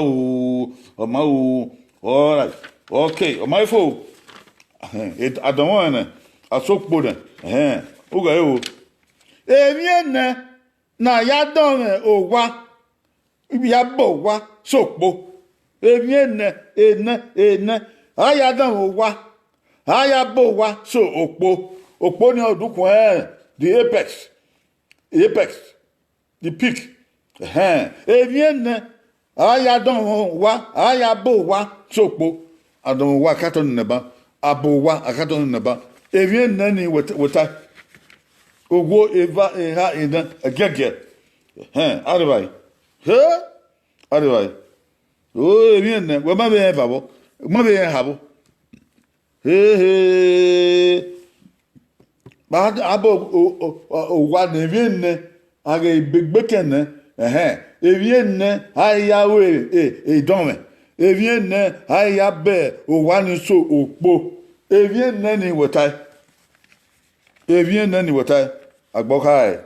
o, ọ ma o. All right. Okay, ọ ma fo. Ẹhẹn, adọnmwẹ nẹ, asokpo nẹ. Ẹhẹn, u gha re o. Emwi enẹ ne a ya dọnmwẹ owa, ya ba owa sokpo. Emwi enẹ, enẹ, enẹ, a ya dọnmwẹ owa, a ya ba owa so okpo. Okpo ni ọ dukhun ẹnrẹn, the apex, apex, the peak. Ẹhẹn, emwi enẹ, a ya dọnmwẹ owa, a ya ba owa sokpo. Adọnmwẹ owa akatọ ni nẹba, a ba owa akatọ ni nẹba. Emwi enẹ ni wẹ ta, wẹ ta. Owo, eva, eha, enẹ, ẹgiẹgiẹ. Ẹhẹn, arevbare. He, arevbare. O, emwi enẹ, wẹ ma vbe rẹn vavọ, ma vbe rẹn ha vbọ. Hehe. Ba, abọ o, o, o, owa ne emwi enẹ, a ghe egbe kẹn nẹ, ẹhẹn, emwi enẹ, a ya ru e, e, edọnmwẹ, emwi enẹ, a ya bẹ owa ni so okpo, emwi enẹ ni wẹ tae, emwi enẹ ni wẹ tae, agbọ khae.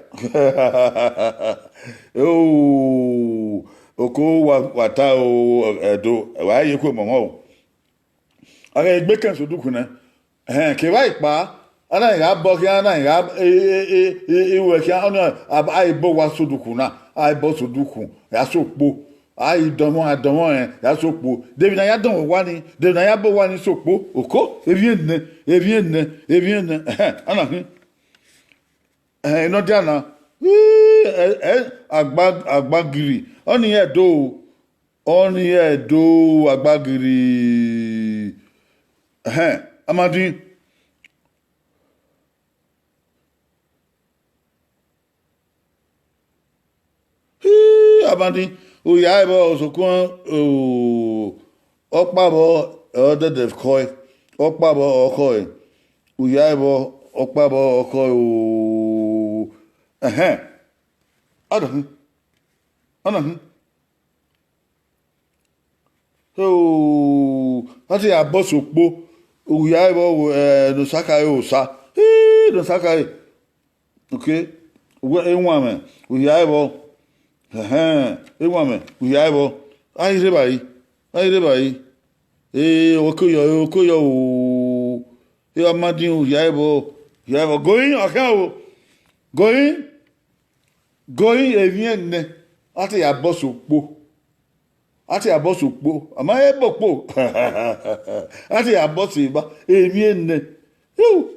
O, oko wa, wa ta o, Ẹdo, wa ye ku emọmọ o. A ghe egbe kẹn so dukhu nẹ, ẹhẹn, kevbe a kpa, a na gha bọ khian, a na gha, e, e, e, e, iruẹ khian, ọnii, a, a i bọ owa so dukhu na, a i bọ so dukhu, ya so okpo, a i dọnmwẹ, a dọnmwẹ rẹn, ya so okpo. De emwi ne a ya dọnmwẹ owa ni, de emwi ne a ya bọ owa ni so okpo, oko, emwi enẹ, emwi enẹ, emwi enẹ, ẹhẹn, a na khin. Ẹhẹn, enọ dia na, ii, ẹ, ẹ, agba, agbagiri, ọnii Ẹdo o, ọnii Ẹdo, agbagiri. Ẹhẹn, amadi. Hii, amadi, u ya ẹvbo sokpan, o, ọkpa vbọ, ọ dẹdẹ khọe, ọkpa vbọ ọ khọe, u ya ẹvbo, ọkpa vbọ ọ khọe, o, ẹhẹn, a da khin, a na khin. So, a te ya bọ so okpo, u ya ẹvbo, eh, ne Osaka re Osa. Hii, ne Osaka re. Okay. Wẹ, ewanmwẹ, u ya ẹvbo. Ẹhẹn, ewanmwẹ, u ya ẹvbo. A i rre evbare, a i rre evbare. Ee, okoyọ, okoyọ o. Iran ma din hia ẹvbo, hia ẹvbo. Going, ọkhian o. Going, going, emwi ẹnẹ, a te ya bọ sẹ okpo. A te ya bọ sẹ okpo. A ma he bọ okpo. A te ya bọ sẹ emwa, emwi ẹnẹ. Iu.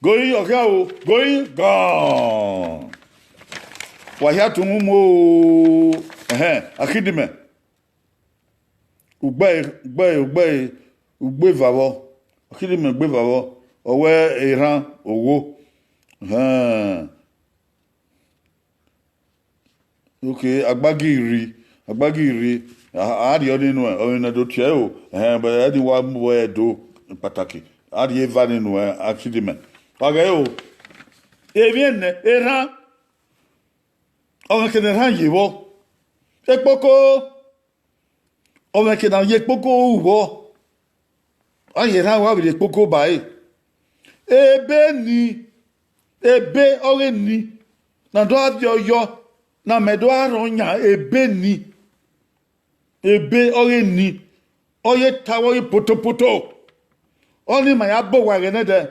Going, ọkhian o. Going, gone. Wa hia tun mu o. Ẹhẹn, Akidimẹ. Ugbe, ugbe, ugbe, ugbe vavọ. Akidimẹ ugbe vavọ. Ọ wẹ erhan ogho. Ẹhẹn. Ok, agbagi rri, agbagi rri, a, a rhie ọnii nuẹn, ọmwa ne do tie ẹre o, ẹhẹn, but ẹdẹ wa mu vbe Ẹdo kpataki, a rhie eva nii nuẹn, Akidimẹ. Wa ghẹ o, emwi ẹnẹ, erhan, ọmwa ke ne erhan ye vbọ, ekpoko, ọmwa ke ne a ye ekpoko ru vbọ, a ye erhan wa vbe rhie ekpoko ba ẹre. Ebe ni, ebe ọghe ni, na do gha viọ yọ, na mẹ do gha rhọ yan ebe ni, ebe ọghe ni, ọ ye ta vbe ọghe potopoto. Ọnii ma ya bọ owa ẹghẹ nẹdẹ.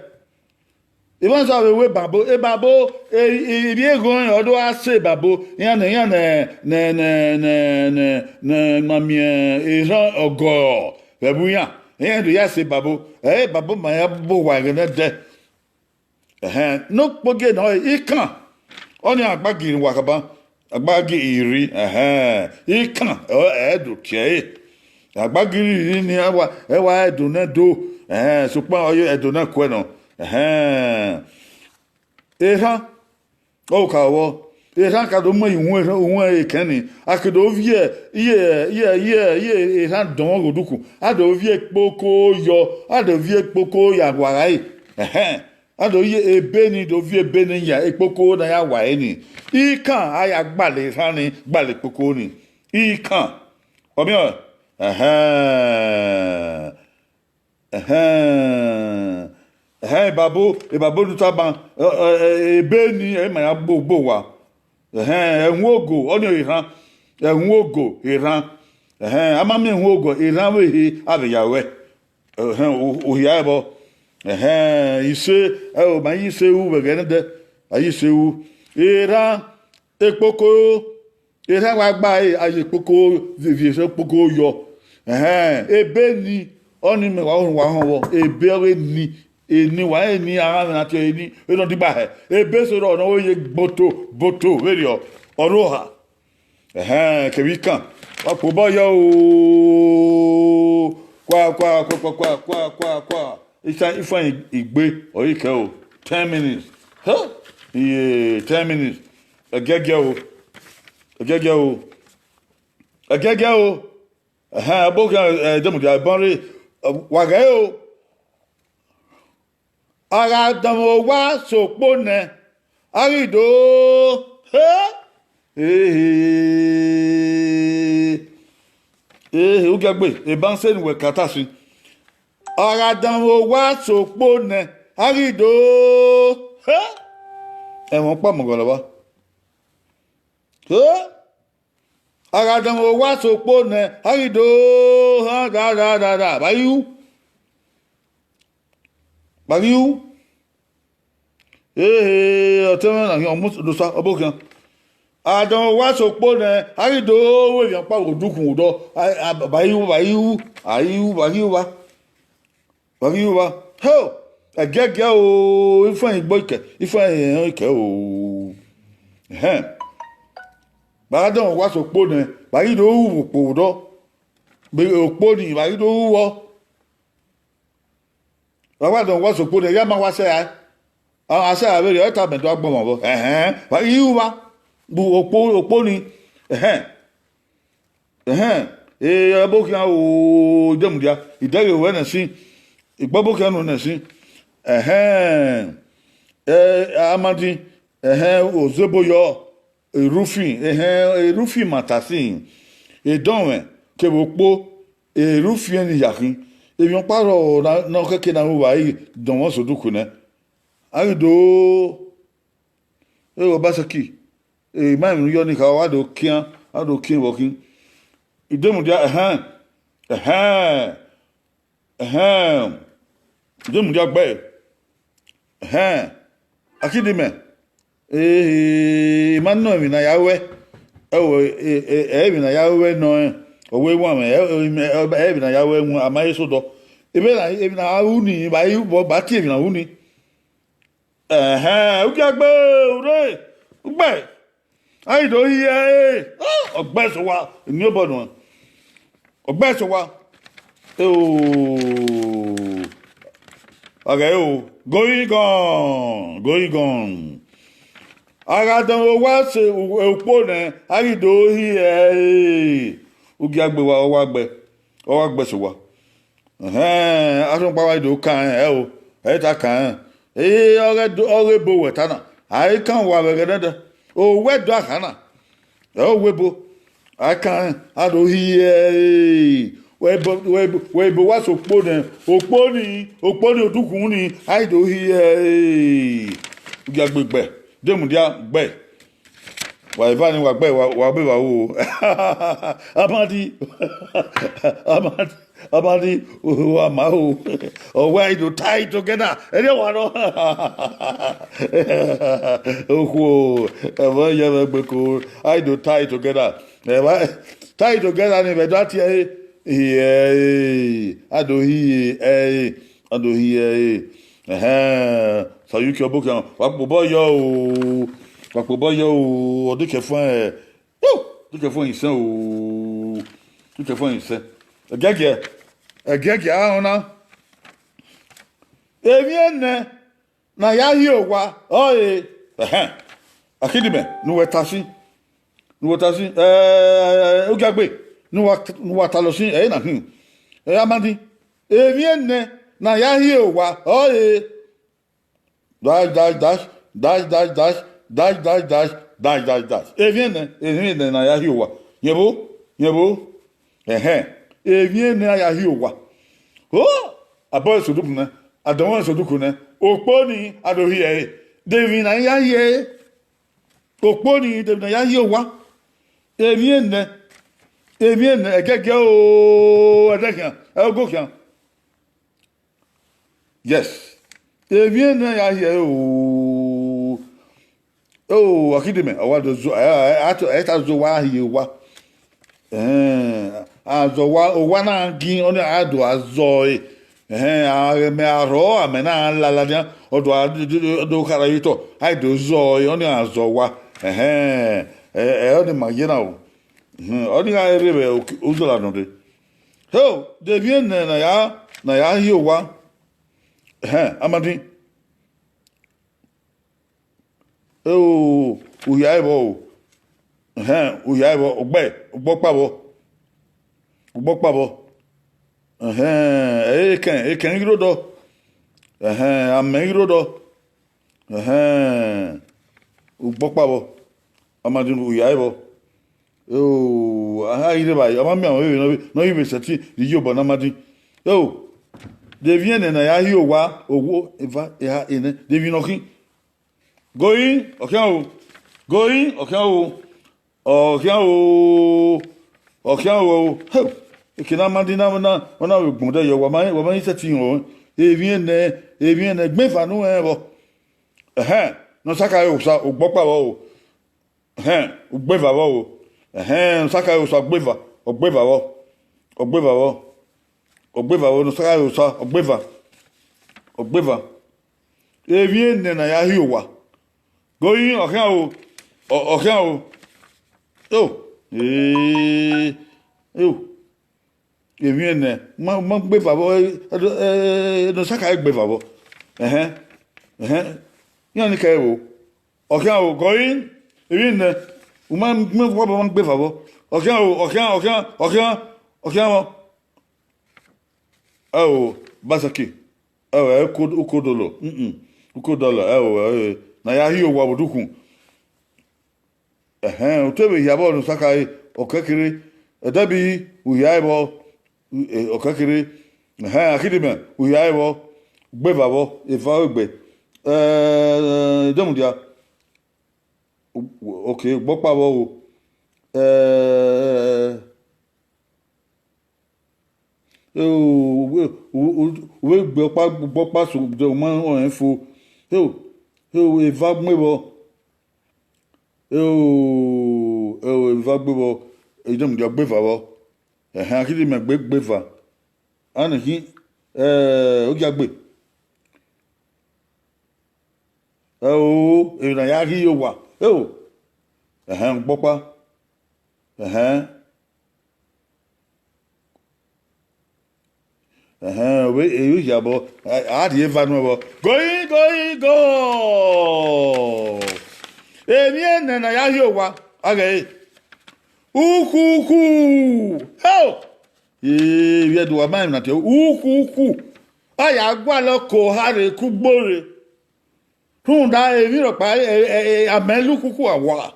Emwa sa vbe wẹ ebabo, ebabo, e, e, ivbi eghọn ọ do gha sẹ ebabo, iran nẹ, iran nẹ, nẹ, nẹ, nẹ, nẹ, nẹ, ma miẹn erhan ọgọ vbe ẹvbo iran, iran do ya sẹ ebabo, ẹ, ebabo ma ya bọ owa ẹghẹ nẹdẹ. Ẹhẹn, ne okpogie nọ, ikan, ọnii agbagi ne uwa khama, agbagi irri, ẹhẹn, ikan, ẹ, ẹ do tie ẹre. Agbagi irri ni ẹ wa, ẹ wa Ẹdo ne Ẹdo, ẹhẹn, sokpan ọ ye Ẹdo ne ẹkuẹ nọ, ẹhẹn. Erhan, ọ ka vbọ, erhan ka do mu iwun, iwun ekẹn ni, a ke do viẹ, iye, iye, iye, iye erhan dọnmwẹ ghe odukhunmwu, a do viẹ ekpoko yọ, a do viẹ ekpoko ya wa ẹre, ẹhẹn. A do ye ebe ni, do viẹ ebe ni ya, ekpoko na ya wa ẹre ni. Ikan, a ya gbalọ erhan ni, gbalọ ekpoko ni. Ikan. Ọ miẹn ọẹn? Ẹhẹn. Ẹhẹn. Ẹhẹn, ebabo, ebabo ne u tama, ẹ, ẹ, ẹ, ebe ni, ẹ ma ya gbe ogbe owa. Ẹhẹn, ẹwun ogo, ọnii erhan. Ẹwun ogo, erhan. Ẹhẹn, a ma miẹn ẹwun ogo, erhan vbe ehe, a vbe ya ruẹ. Ẹhẹn, u, u hia ẹvbo. Ẹhẹn, ise, ẹ, ọ ma ye ise ru vbe ẹghẹ nẹdẹ, a ye ise ru. Erhan, ekpoko, erhan wa gba ẹre, a ye ekpoko, viẹ, viẹ ese ekpoko yọ. Ẹhẹn, ebe ni, ọnii mẹ wa họn, wa họn vbọ, ebe ọghe ni, eni wa, eni a gha mwẹ na tie eni, eni ọ digba hẹ. Ebe sẹ rọ, ọ nọ ye gboto, boto, vberriọ, ọ rre oha. Ẹhẹn, kevbe ikan, wa kpe obọ yọ o. Kua, kua, kua, kua, kua, kua, kua, kua. Isan, ifan igbe, ọ i kẹ o. Ten minutes. Huh? Iye, ten minutes. Ẹgiẹgiẹ o. Ẹgiẹgiẹ o. Ẹgiẹgiẹ o. Ẹhẹn, ẹbọ khian, ẹ, demudia, ẹbọn rre, ẹ, wa ghẹ o. A gha danmwẹ owa sokpo nẹ, a ghi do he. Ehe, ehe, ugiẹgbe, ebanse ne uwẹ ka ta sin. A gha danmwẹ owa sokpo nẹ, a ghi do he. Ẹmwẹ ọkpa mọ gọlọ vba. He. A gha danmwẹ owa sokpo nẹ, a ghi do han da da da da, vba ghi ru. Vba ghi ru. Ehe, ọtẹn mwẹ na khian, ọmọ Dosa, ọbokhian. A danmwẹ owa sokpo nẹ, a ghi do ru emwi ọkpa vbe odukhunmwu dọ. A, a, vba ghi ru, vba ghi ru, a ghi ru, vba ghi ru vba. Vba ghi ru vba. Ho! Ẹgiẹgiẹ o, ifan igbo ikẹ, ifan ẹhẹn ikẹ o. Ẹhẹn. Vba gha danmwẹ owa sokpo nẹ, vba ghi do ru vbe okpo dọ. Vbe okpo ni, vba ghi do ru vbọ. Vba gha danmwẹ owa sokpo nẹ, ya ma wa sẹ rae. A, a sẹ rae vberriọ, ọ i tama ẹdẹ agbọn mwẹ vbọ. Ẹhẹn, vba ghi ru vba. Bu okpo, okpo ni. Ẹhẹn. Ẹhẹn, e, ẹbokhian o, idemudia, idẹghe ruẹ nẹ sin, igbọbokhian nu nẹ sin. Ẹhẹn, ẹ, amadi, ẹhẹn, ozebo yọ, erufin, ẹhẹn, erufin ma ta sin, edọnmwẹ, kevbe okpo, erufin ni ya khin, emwi ọkpa rrọọ na, ne ọ khẹke na ru vba i dọnmwẹ ọse odukhunmwu nẹ. A ghi do, e Obaseki, e, ima emwi ne u yọ ni kha, wa do kian, a do kian vbe ọ khin. Idemudia, ẹhẹn, ẹhẹn, ẹhẹn, Idemudia gbe, ẹhẹn, Akidimẹ, ehe, I ma nọ emwi ne a ya ruẹ, ẹo, ẹ, ẹ, ẹ, emwi ne a ya ruẹ nọ, ọ wẹ wanmwẹ, ẹ, ẹ, ẹ, emwi ne a ya ruẹ wọn, a ma he sẹ odọ. Emwi na, emwi ne a ru ni, ba, ba tie emwi na ru ni. Ẹhẹn, ugiagbe, ure, ugbẹ, a ghi do hi ẹre, ọ gbe sẹ owa, eni obọ nuẹn, ọ gbe sẹ owa, eo, a ghẹ eo, going gone, going gone. A gha dọnmwẹ owa sẹ ukpo nẹ, a ghi do hi ẹre, ugiagbe wa, ọ wa gbe, ọ wa gbe sẹ owa. Ẹhẹn, asọkpa wa do kan rẹn, ẹo, ẹ i ta kan rẹn. Ee, ọghe do, ọghe ebo wẹ ta na, a i kan uwa vbe ẹghẹ nẹdẹ, owẹ do akhan na, ẹ owẹ ebo, a kan rẹn, a do hi ẹre, wẹ ebo, wẹ ebo, wẹ ebo wa sẹ okpo nẹ, okpo ni, okpo ni odukhunmwu ni, a i do hi ẹre, ugiagbe gbe, demudia gbe. Wa eva ni wa gbe, wa, wa gbe evba ru o. Amadi, Amadi, Amadi, wa ma o. Ọ wẹ a i do tie together. Ẹre wa nọ. Okhuo, ẹvbo ye vbe gbe ko, a i do tie together. Ẹ wa tie together ni vbe do tie ẹre. Hi ẹre, a do hi ẹre, a do hi ẹre. Ẹhẹn, Sayuki Ọbokhian, wa kpobọ yọ o, wa kpobọ yọ o, ọ dikẹ fun ẹ, yo, dikẹ fun isẹn o, dikẹ fun isẹn. Ẹgiẹgiẹ, ẹgiẹgiẹ a rọnna. Emwi ẹnẹ ne a ya hi owa, ọre, ẹhẹn, Akidimẹ, ne uwẹ ta sin, ne uwẹ ta sin, ẹ, ugiagbe, ne uwa, ne uwa talọ sin, ẹre na hin, ẹ, Amadi, emwi ẹnẹ ne a ya hi owa, ọre, dash, dash, dash, dash, dash, dash, dash, dash, dash, dash, dash, dash. Emwi ẹnẹ, emwi ẹnẹ ne a ya hi owa. Yẹn vbo, yẹn vbo. Ẹhẹn, emwi ẹnẹ a ya hi owa. O, abọ esoduku nẹ, adọnmwẹ esoduku nẹ, okpo ni a do hi ẹre. De emwi ne a ya hi ẹre? Okpo ni, de emwi ne a ya hi owa? Emwi ẹnẹ, emwi ẹnẹ, ẹgiẹgiẹ o, ẹdẹ khian, ẹgogo khian. Yes. Emwi ẹnẹ ya hiẹ o. O, Akidemẹ, ọ wa do zọ, ẹ, ẹ, a to, ẹ ta zọ owa hiẹ owa. Ẹhẹn, a zọ owa, owa na gin, ọni a do a zọ ẹre. Ẹhẹn, a ghẹ mẹ a rhọ, amẹ na la ladian, ọ do a do, do, do khara ye otọ, a do zọ ẹre, ọni a zọ owa. Ẹhẹn, ẹ, ẹ, ọni ma ye na o. Hmm, ọni gha rre vbe uzola nọ dee. Ho, de emwi ẹnẹ ne a ya, ne a ya hiẹ owa. Ẹhẹn, Amadi. Eo, u hia ẹvbo o. Ẹhẹn, u hia ẹvbo, ugbẹ, ugbọkpa vbọ. Ugbọkpa vbọ. Ẹhẹn, ekẹn, ekẹn ghi rre odọ. Ẹhẹn, amẹ ghi rre odọ. Ẹhẹn, ugbọkpa vbọ. Amadi, u hia ẹvbo. Eo, a gha ghi rre evbare, ọ ma miẹn ọmọ vbevbe ne ọ vbe, ne ọ ghi vbe sẹtin rhie iyobọ ne Amadi. Eo, de emwi ẹnẹ ne a ya hiẹ owa, owo, eva, eha, enẹ, de emwi ne ọ khin? Going, ọ khian o. Going, ọ khian o. Ọ khian o. Ọ khian o. Hey, eke ne Amadi na, na, ọ na vbe gbọn odẹ yọ, wa ma, wa ma ghi sẹtin rẹn o. Emwi ẹnẹ, emwi ẹnẹ, gbẹn eva ne u rẹn vbọ. Ẹhẹn, ne ọ sa kha re osa, ugbọkpa vbọ o. Ẹhẹn, ugbeva vbọ o. Ẹhẹn, ne ọ sa kha re osa, ugbeva, ugbeva vbọ. Ugbeva vbọ. Ugbeva vbọ, ne ọ sa kha re osa, ugbeva. Ugbeva. Emwi ẹnẹ ne a ya hiẹ owa. Going, ọ khian o. Ọ, ọ khian o. Eo. Ee. Eo. Emwi ẹnẹ, ma, ma gbe eva vbọ, ẹ, ẹ, ẹ, ne ọ sa kha gbe eva vbọ. Ẹhẹn. Ẹhẹn. Iran ni kẹ vbo. Ọ khian o, going, emwi ẹnẹ, u ma, ma, ma, ma gbe eva vbọ. Ọ khian o, ọ khian, ọ khian, ọ khian, ọ khian vbọ. Ẹ o, Obaseki. Ẹ o, ẹ, uko, uko dolo. Mm-mm. Uko dolo. Ẹ o, ẹ, ne a ya hiẹ owa vbe odukhunmwu. Ẹhẹn, u te vbe hia vbọ ne u sa kha re, ọ kẹ kere. Ẹdẹbi, u hia ẹvbo, ọ kẹ kere. Ẹhẹn, Akidemẹ, u hia ẹvbo, ugbeva vbọ, eva vbe egbe. Ẹ, Idemudia. U-, ok, ugbọkpa vbọ o. Ẹ, Eo, u vbe gbe ọkpa, gbe ọkpa so de uma ọnrẹn fo. Eo, eo, eva gbe vbọ. Eo, eo, eva gbe vbọ. Edemudia gbe eva vbọ. Ẹhẹn, Akidimẹ gbe, gbe eva. Anẹ khin, eh, Ogiagbe. Eo, emwi ne a ya ghi ye owa. Eo, ẹhẹn, gbe ọkpa. Ẹhẹn. Ẹhẹn, ovbe, ero hia obọ, a, a rhie eva nuẹn vbọ. Goi, goi, go! Emwi enẹ ne a ya rhie owa, a ghẹ re. Ukhukhu! Heo! Ivbi Ẹdo, wa ma emwi na tie, ukhukhu! A ya gualọ ke oha rre ke ugbo rre. Rhunmwuda emwi rhọkpa, e, e, e, amẹ la ukhukhu awa.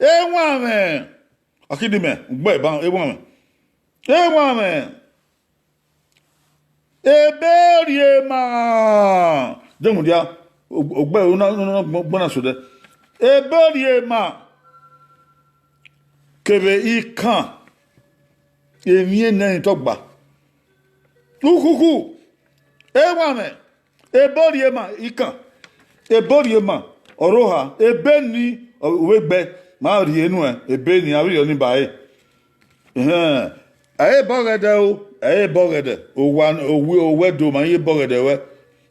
Ewanmwẹ, Akidimẹ, ugbẹn ban, ewanmwẹ. Ewanmwẹ. Ebe orhiema. Demudia, o-, ogbẹe na, na, na, gbọn na sodẹ. Ebe orhiema. Kevbe ikan. Emwi enẹ ni tọgba. Ukhukhu. Ewanmwẹ. Ebe orhiema ikan. Ebe orhiema ọrọha. Ebe ni, ọ, vbe gbe. Ma rhie nuẹn. Ebe ni, avbe rhie ni ba ẹre. Ẹhẹn, ẹ i re ebe ọghẹdẹ o, ẹ i re ebe ọghẹdẹ. Owa, owi, owẹ do ma i re ebe ọghẹdẹ ruẹ.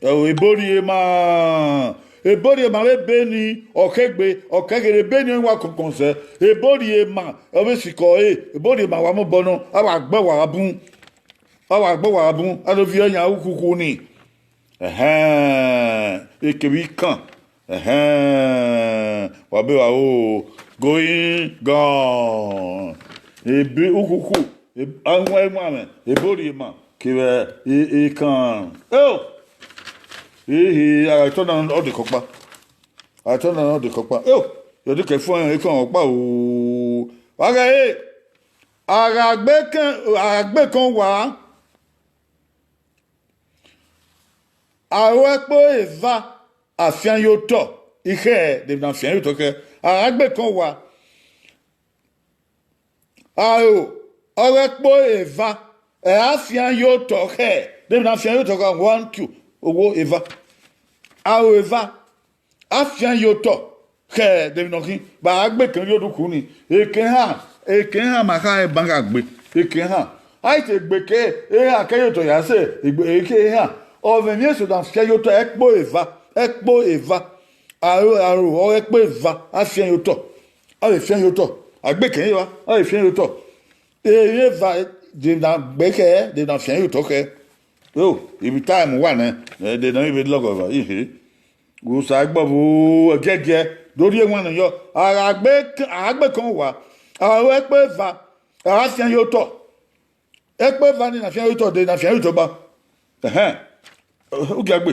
Ẹ o, ebe orhiema, ebe orhiema vbe ebe ni, ọ kegbe, ọ keghere, ebe ni ọnii wa kọnkọn sẹ, ebe orhiema, ọ vbe sikẹ ọre, ebe orhiema wa mobọ nọ, a wa gbe wa gha bun, a wa gbe wa gha bun, a do viọ yan ukhukhu ni. Ẹhẹn, ekevbe ikan. Ẹhẹn, wa be wa ro, going gone. Ebe ukhukhu, eb-, a wan ewanmwẹ, ebe orhiema, kevbe e-, ekan. Eo! Ehe, a gha tọ na ọdekọ ọkpa. A gha tọ na ọdekọ ọkpa. Eo! Yọ deke fo ekan ọkpa o. Wa ghẹ re, a gha gbe ekan, a gha gbe ekan wa. Aro ẹkpo eva, a fian ye otọ, ikhẹ, de emwi ne a fian ye otọ khẹ, a gha gbe ekan wa. Aro ọghe ẹkpo eva, ẹ a fian ye otọ khẹ, de emwi ne a fian ye otọ khẹ, one, two, owo eva. Aro eva, a fian ye otọ khẹ, de emwi ne ọ khin, vbe a gbe ekan ye odukhu ni, ekan ehan, ekan ehan ma kha rẹn ban gha gbe, ekan ehan. A i te gbe ke, ehan ke ye otọ ya sẹ, egbe, ekan ehan. Ọ mwẹ emwi eso ne a fian ye otọ, ẹkpo eva, ẹkpo eva. Aro, aro, ọ ẹkpo eva, a fian ye otọ. A vbe fian ye otọ, a gbe ekan ye evba, a vbe fian ye otọ. Emwi eva, de emwi ne a gbe khẹ, de emwi ne a fian ye otọ khẹ. O, ivbi time wa nẹ, ẹ, de nọ vbe lọghọ evba, ihe. Osagbọvo ẹgiẹgiẹ, do rhie ewanniẹn yọ, a gha gbe, a gha gbe ekan uwa, a ru ẹkpo eva, a gha fian ye otọ. Ẹkpo eva ni na fian ye otọ, de na fian ye otọ ba. Ẹhẹn, u gia gbe.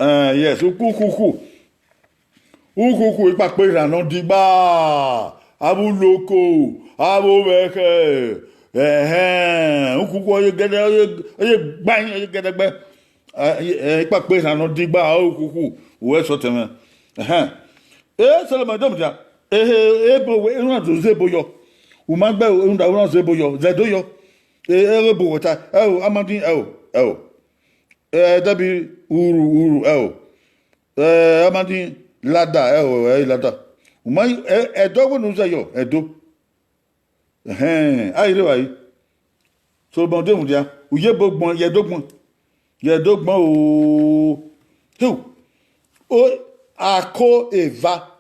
Eh, yes, ukhukhu. Ukhukhu ikpakpa erhan ne ọ digba. Avbe uloko, avbe ovbi ẹkhẹ. Ẹhẹn, ukhukhu ọ ye gẹdẹ, ọ ye, ọ ye gbain, ọ ye gẹdẹgbẹ. Eh, eh, ikpakpa erhan ne ọ digba, ukhukhu, uwẹ sọtẹn mwẹ. Ẹhẹn. E Solomọn, do mudia. Ehe, ebo wẹ, erhunmwu do zẹ ebo yọ. U ma gbe erhunmwu da, erhunmwu zẹ ebo yọ, zẹ do yọ. E, ẹghẹ ebo wẹ ta, ẹo, amadi, ẹo, ẹo. Eh, Debi, uru, uru, ẹo. Eh, amadi, lada, ẹo, ẹ i lada. U ma, ẹ, ẹdọ wẹ ne u zẹ yọ, ẹdo. Ẹhẹn, a i rre evbare. Solomọn, do mudia, u ye ebo gbọn, ye ẹdo gbọn. Ye ẹdo gbọn o. Heu. O, ako eva.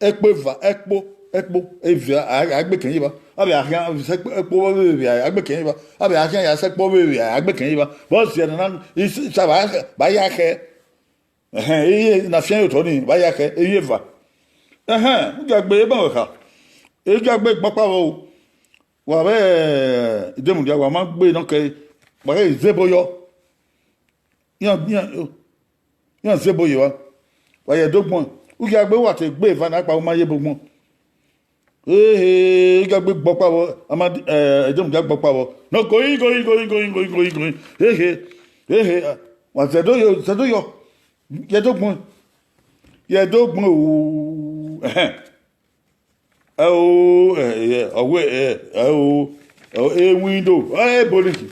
Ẹkpo eva, ẹkpo, ẹkpo, eva, a, a gbe kẹn ye evba. A vbe a khian sẹ ẹkpo, ẹkpo vbe vbe a gbe kẹn ye evba. A vbe a khian ya sẹ ẹkpo vbe vbe a gbe kẹn ye evba. Vbọzẹ ne a na, isa ba, ba ya khẹ. Ẹhẹn, iye na fian ye otọ ni, ba ya khẹ, iye eva. Ẹhẹn, u gia gbe eban wẹ kha. E gia gbe gbọkpa vbọ o. Wa vbe, eh, idemudia, wa ma gbe nọ kẹ, wa ghe zẹ ebo yọ. Iran, iran, iran zẹ ebo ye evba. Wa ye ẹdo gbọn. U gia gbe, wa te gbe eva na kpa, u ma ye ebo gbọn. Ehe, u gia gbe gbọkpa vbọ, a ma di, eh, idemudia gbọkpa vbọ. Nọ, going, going, going, going, going, going, going. Ehe, ehe, ah, wa zẹ ẹdo yọ, zẹ ẹdo yọ. Ye ẹdo gbọn. Ye ẹdo gbọn o. Ẹhẹn. Ẹo, ẹ, ẹ, ọ wẹ, ẹ, ẹo, ewindow, ẹ, ebo ni khin.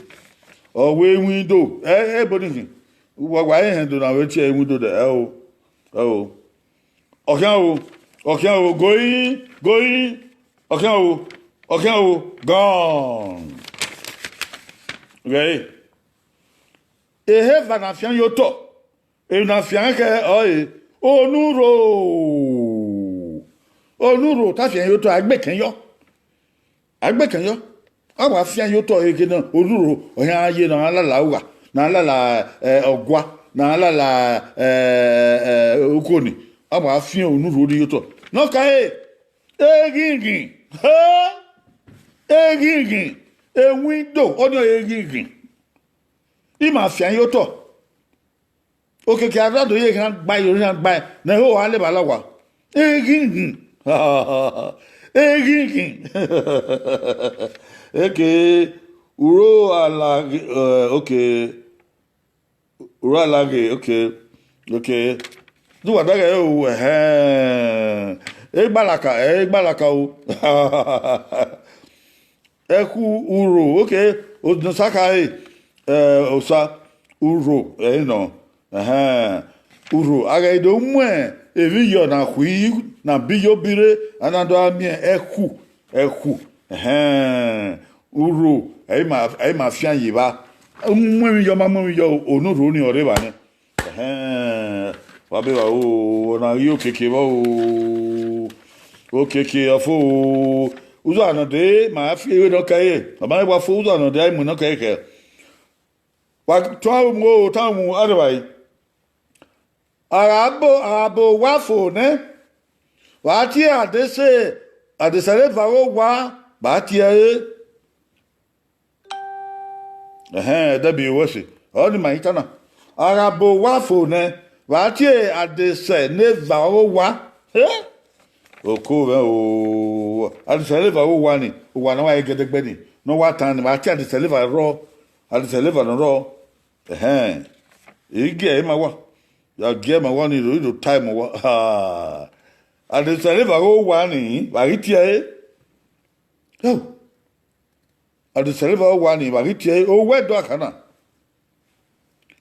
Ọ wẹ ewindow, ẹ, ebo ni khin. Wa, wa rẹn do na vbe tie ewindow dẹ, ẹo, ẹo. Ọ khian o, ọ khian o, going, going, ọ khian o, ọ khian o, gone. Ghẹ ẹre, ehe eva ne a fian ye otọ, emwi ne a fian khẹ ọre, onurho, onurho te a fian ye otọ, a gbe ekẹn yọ. A gbe ekẹn yọ. A wa fian ye otọ ehe ne onurho, ọ yan ye ne a lala ugha, ne a lala, ẹ, ọgua, ne a lala, ẹ, ẹ, ukoni. A wa fian onurho ni ye otọ. Ne ọ ka ẹre, eghinghìn, he, eghinghìn, ewindow, ọni eghinghìn. Ima fian ye otọ. Okiekie a do ye khian gbae, ye khian gbae, ne ẹho a levba la owa. Eghinghìn. Eghinghìn. Okay. Uro alaghe, eh, okay. Uro alaghe, okay. Okay. Du wa daghe o, ẹhẹn. Egbalaka, egbalaka o. Ẹkhu urho, okay. Osa khare, eh, osa, urho, ẹre nọ. Ẹhẹn. Urho, a ghẹ do mu emwi iyọ na khui, na bi yo bi rre, a na do gha miẹn ẹkhu, ẹkhu. Ẹhẹn. Urho, ẹ i ma, ẹ i ma fian ye evba. Mu emwi iyọ, ma mu emwi iyọ, onurho ni ọ rre evba nẹ. Ẹhẹn, wa be vba o, ọna ghi okiekie vbọ o, okiekie ọfo o. Uzu anọ de ma fi ewe nọ kẹre, ọ ma wa fo uzu anọ de a i mu nọ kẹre khẹ. Wa tuan mu o, tan mu arevbare. A gha bo, a gha bo owa fo nẹ, wa tie adese, adesẹ ne eva ghe owa, wa tie ẹre. Ẹhẹn, ẹdẹ bi wẹ ẹse, ọni ma i ta na. A gha bo owa fo nẹ, wa tie adesẹ ne eva ghe owa. He? Oko mwẹ o, adesẹ ne eva ghe owa ni, owa ne ọ wa gẹdẹgbẹ ni, ne ọ wa tan ni, wa tie adesẹ ne eva rrọọ, adesẹ ne eva nọ rrọọ. Ẹhẹn, I gie ẹre ma wa, ya gie ẹre ma wa ni, I do, I do ta ẹre ma wa. Ha. Adesẹ ne eva ghe owa ni, wa ghi tie ẹre. Yo. Adesẹ ne eva ghe owa ni, wa ghi tie ẹre, owẹ do akan na.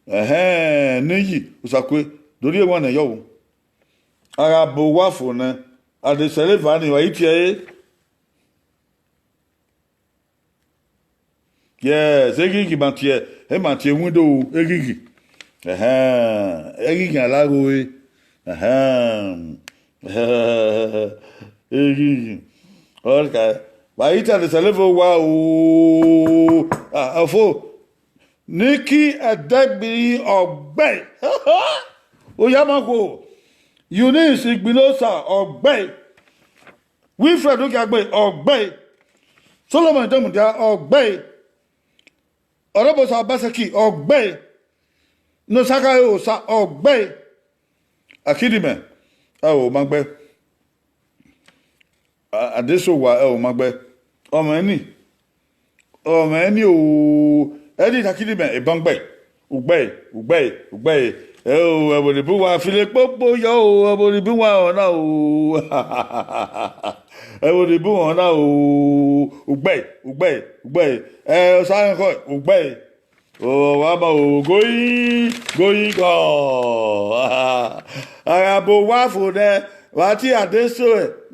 Ẹhẹn, ne iyi, Osakue, do rhie ẹwaẹn nẹ yọ o. A gha bo owa fo nẹ, adesẹ ne eva ni, wa ghi tie ẹre. Yes, eghighi ma tie, e ma tie window eghighi. Ẹhẹn, eghighi a la gho re. Ẹhẹn. Eghighi. Ọka, wa ghi ta adesẹ ne eva ghe owa o. Ah, ọfo. Niki ẹdẹgbiri ọgbe. Oya ma khuo. Eunice Igbinosa ọgbe. Wilfred Ogiagbe ọgbe. Solomon Demudia ọgbe. Ọrọbosa Obaseki ọgbe. Ne Osa khare osa ọgbe. Akidimẹ, ẹ o ma gbe. A, Adesowa, ẹ o ma gbe. Ọmọ ẹni, ọmọ ẹni o, ẹni Akidimẹ, eban gbe. Ugbe, ugbe, ugbe. Ẹ o, ẹvbo ne bun wa file kpokpo yọ o, ẹvbo ne bun wa ọna o. Ẹvbo ne bun wa ọna o. Ugbe, ugbe, ugbe. Ẹ, Osa rẹn khọ, ugbe. O, wa ma o, going, going, go. A gha bo owa fo nẹ, wa tie adeso,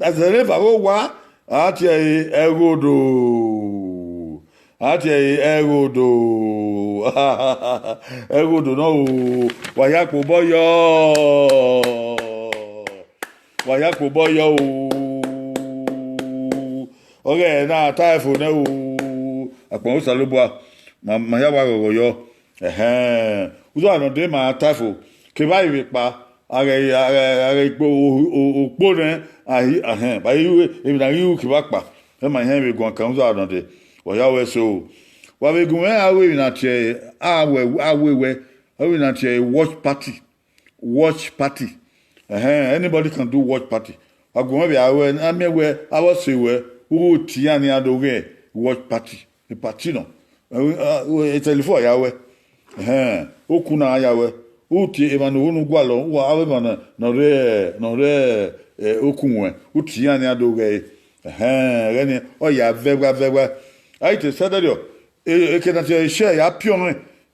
ẹzẹ ne eva ghe owa, a tie ẹre ẹghodo. A tie ẹre ẹghodo. Ẹghodo nọ o, wa ya kpe obọ yọ. Wa ya kpe obọ yọ o. Ọghẹ na ta ẹfo nẹ o. Akpọn Osanobua, ma, ma ya wa ghọghọ yọ. Ẹhẹn. Uzu anọ de ma ta ẹfo. Kevbe a i vbe kpa, a ghẹ, a ghẹ, a ghẹ ikpo, o, o, okpo nẹ, a hi, ẹhẹn, ba i ru emwi na ghi ru kevbe akpa. Ẹ ma hẹn vbe guan kan uzu anọ de. Wa ya wẹ so. Wa vbe gun mwẹ a ru emwi na tie, a wẹ, a wẹ wẹ, a ru emwi na tie watch party. Watch party. Ẹhẹn, anybody can do watch party. Wa gu mwẹ vbe a wẹ, a miẹn wẹ, avbe ọse wẹ, u tie iran ne iran do ghẹ watch party. E party nọ. Ẹ, a, e telephone ya wẹ. Ẹhẹn, okun na ya wẹ. U tie emwa ne u hu ne u gualọ, u wa avbe emwa na, ne ọ rre, ne ọ rre, ẹ, okun wẹ. U tie iran ne iran do ghẹ ẹre. Ẹhẹn, ẹghẹ nii, ọ ya vẹ ẹghwa vẹ ẹghwa. A i te sẹ ẹdẹrriọ, e- eke na tie share, ya piọn mwẹ.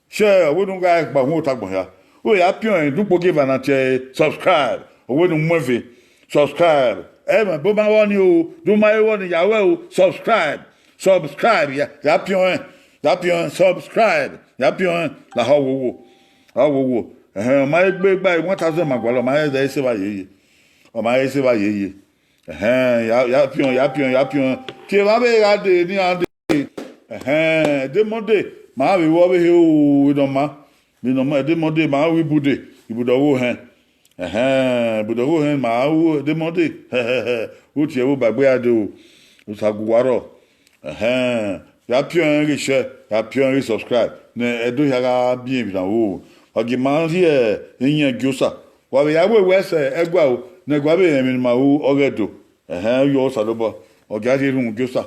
Share, ọ wẹ ne u gha gba uhunmwu ota agbọn hia. U ya piọn ẹn, dukpo gie eva na tie subscribe, ọ wẹ ne u mu ẹn ve. Subscribe. Ẹmwẹ bọ ma vbọ ni o, do ma vbọ ni ya ruẹ o, subscribe. Subscribe, ya, ya piọn ẹn, ya piọn ẹn, subscribe, ya piọn ẹn, lahọ wowo. Lahọ wowo. Ẹhẹn, ọ ma he gbe gba one thousand ma gualọ, ọ ma he zẹ ese vba yeye. Ọ ma he ese vva yeye. Ẹhẹn, ya, ya piọn, ya piọn, ya piọn. Tie evba vbe gha dee ne iran dee. Ẹhẹn, de Monday, ma vbe ru ọvbehe o, vbe ne ọ ma. Vbe ne ọ ma, de Monday, ma ru ibude, ibude ọghe ohẹn. Ẹhẹn, ibude ọghe ohẹn, ma ru de Monday. Uti ẹvbo ba egbe ya dee o. Osa gu uwa rrọọ. Ẹhẹn, ya piọn ẹn ghi share, ya piọn ẹn ghi subscribe, ne Ẹdo hia gha biẹ emwi ne a ru. Wa gie ma rhie iyẹn gie Osa. Wa vbe ya wẹ wẹ sẹ ẹguaro ne ẹguaro vbe rẹn emwi ne ima ru ọghe Ẹdo. Ẹhẹn, u yọ Osanobua, ọ gia rhie erhunmwu gie Osa.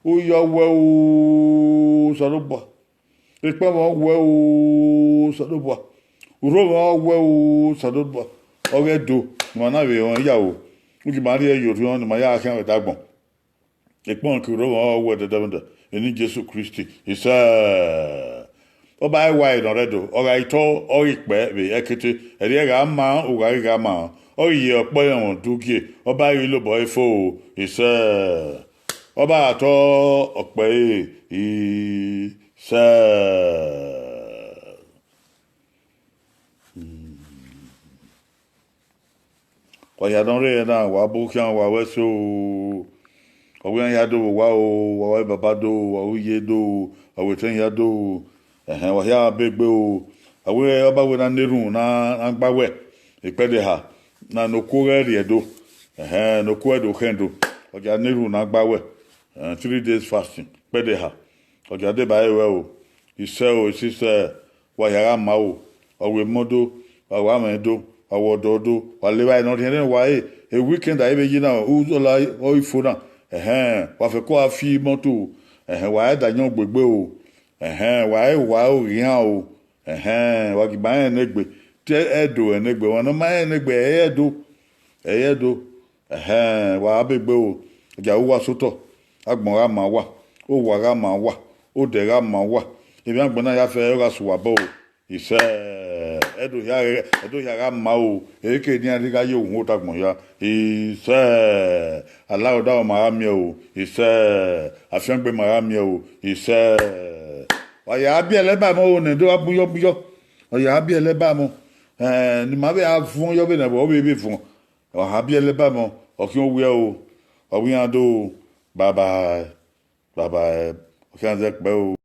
U yọ wẹ o Osanobua, ekpẹn mwẹ ọ wẹ o Osanobua, urho mwẹ ọ wẹ o Osanobua, ọghe Ẹdo ne ima na vbe rẹn iyaro, u gie ima rhie ye orhiọn ne ima ya khian vbe ẹdagbọn. Ekpọnmwẹ ke urho mwẹ ọ wẹ dẹdẹmwẹdẹ, eni Jesu Kristi, isẹ. Ọba ẹwae nọ rre Ẹdo, ọ gha tọ, ọ ghi kpẹ vbe ẹkete, ẹrriẹ gha ma, u gha ghi gha ma, ọ ghi ye ọkpọ ẹmwẹ udugie, ọba ghi lobọ ẹre fo, isẹ. Ọba gha tọ ọkpẹ ẹre, isẹ. Wa hia nọ rre na, wa bu khian, wa wẹ so. Ọ wẹ iran hia do vbe owa o, wa wẹ baba do, wa wẹ iye do, wa wẹ etẹn hia do. Ẹhẹn, wa hia be egbe o. A wẹ ọba wẹ na na erhunmwu na, na gba wẹ, ikpẹdẹ eha, na ne okuo ghẹ rrie do. Ẹhẹn, ne okuo ẹdo khẹn do. Ọ gia na erhunmwu na gba wẹ. Ẹhẹn, three days fasting, ikpẹdẹ eha. Ọ gia deba ẹre ruẹ o. Isẹ o, isisẹ. Wa hia gha ma o, wa wẹ emọ do, wa wẹ amwẹ do, wa wẹ ọdọ do, wa le evbare ne ọ rhiẹnrhiẹn uwa re. E weekend a i vbe ye na, u zọla ọre ifo na. Ẹhẹn, wa fẹko gha fi imọto, ẹhẹn, wa i da yan ogbegbe o. Ẹhẹn, wa i wa oghian o. Ẹhẹn, wa gie ima rẹn enegbe, te Ẹdo rẹn enegbe, ọmwa ne ọ ma rẹn enegbe, ẹ i re Ẹdo, ẹ i re Ẹdo. Ẹhẹn, wa be egbe o, ọ gia ru uwa sẹ otọ, agbọn gha ma uwa, owa gha ma uwa, odẹ gha ma uwa, emwi agbọn na ya fẹ ọ gha sẹ uwa obọ o. Isẹ, Ẹdo hia, Ẹdo hia gha ma o, ehe ke ne iran rhie gha ye uhunmwu ota agbọn hia. Isẹ, alahodaro ma gha miẹn o. Isẹ, afiangbe ma gha miẹn o. Isẹ, wa ya biẹlẹ ba ẹmwẹ o, ne do gha bun yọ bun yọ, ọ ya biẹlẹ ba ẹmwẹ, ẹn, ne ima vbe a vuọn yọ vbene ẹvbo ọ vbe vbe vuọn, ọ ha biẹlẹ ba ẹmwẹ, ọ khian owiẹ o, ọ wẹ iran do, bye bye, bye bye, ọ khian zẹ kpẹ o.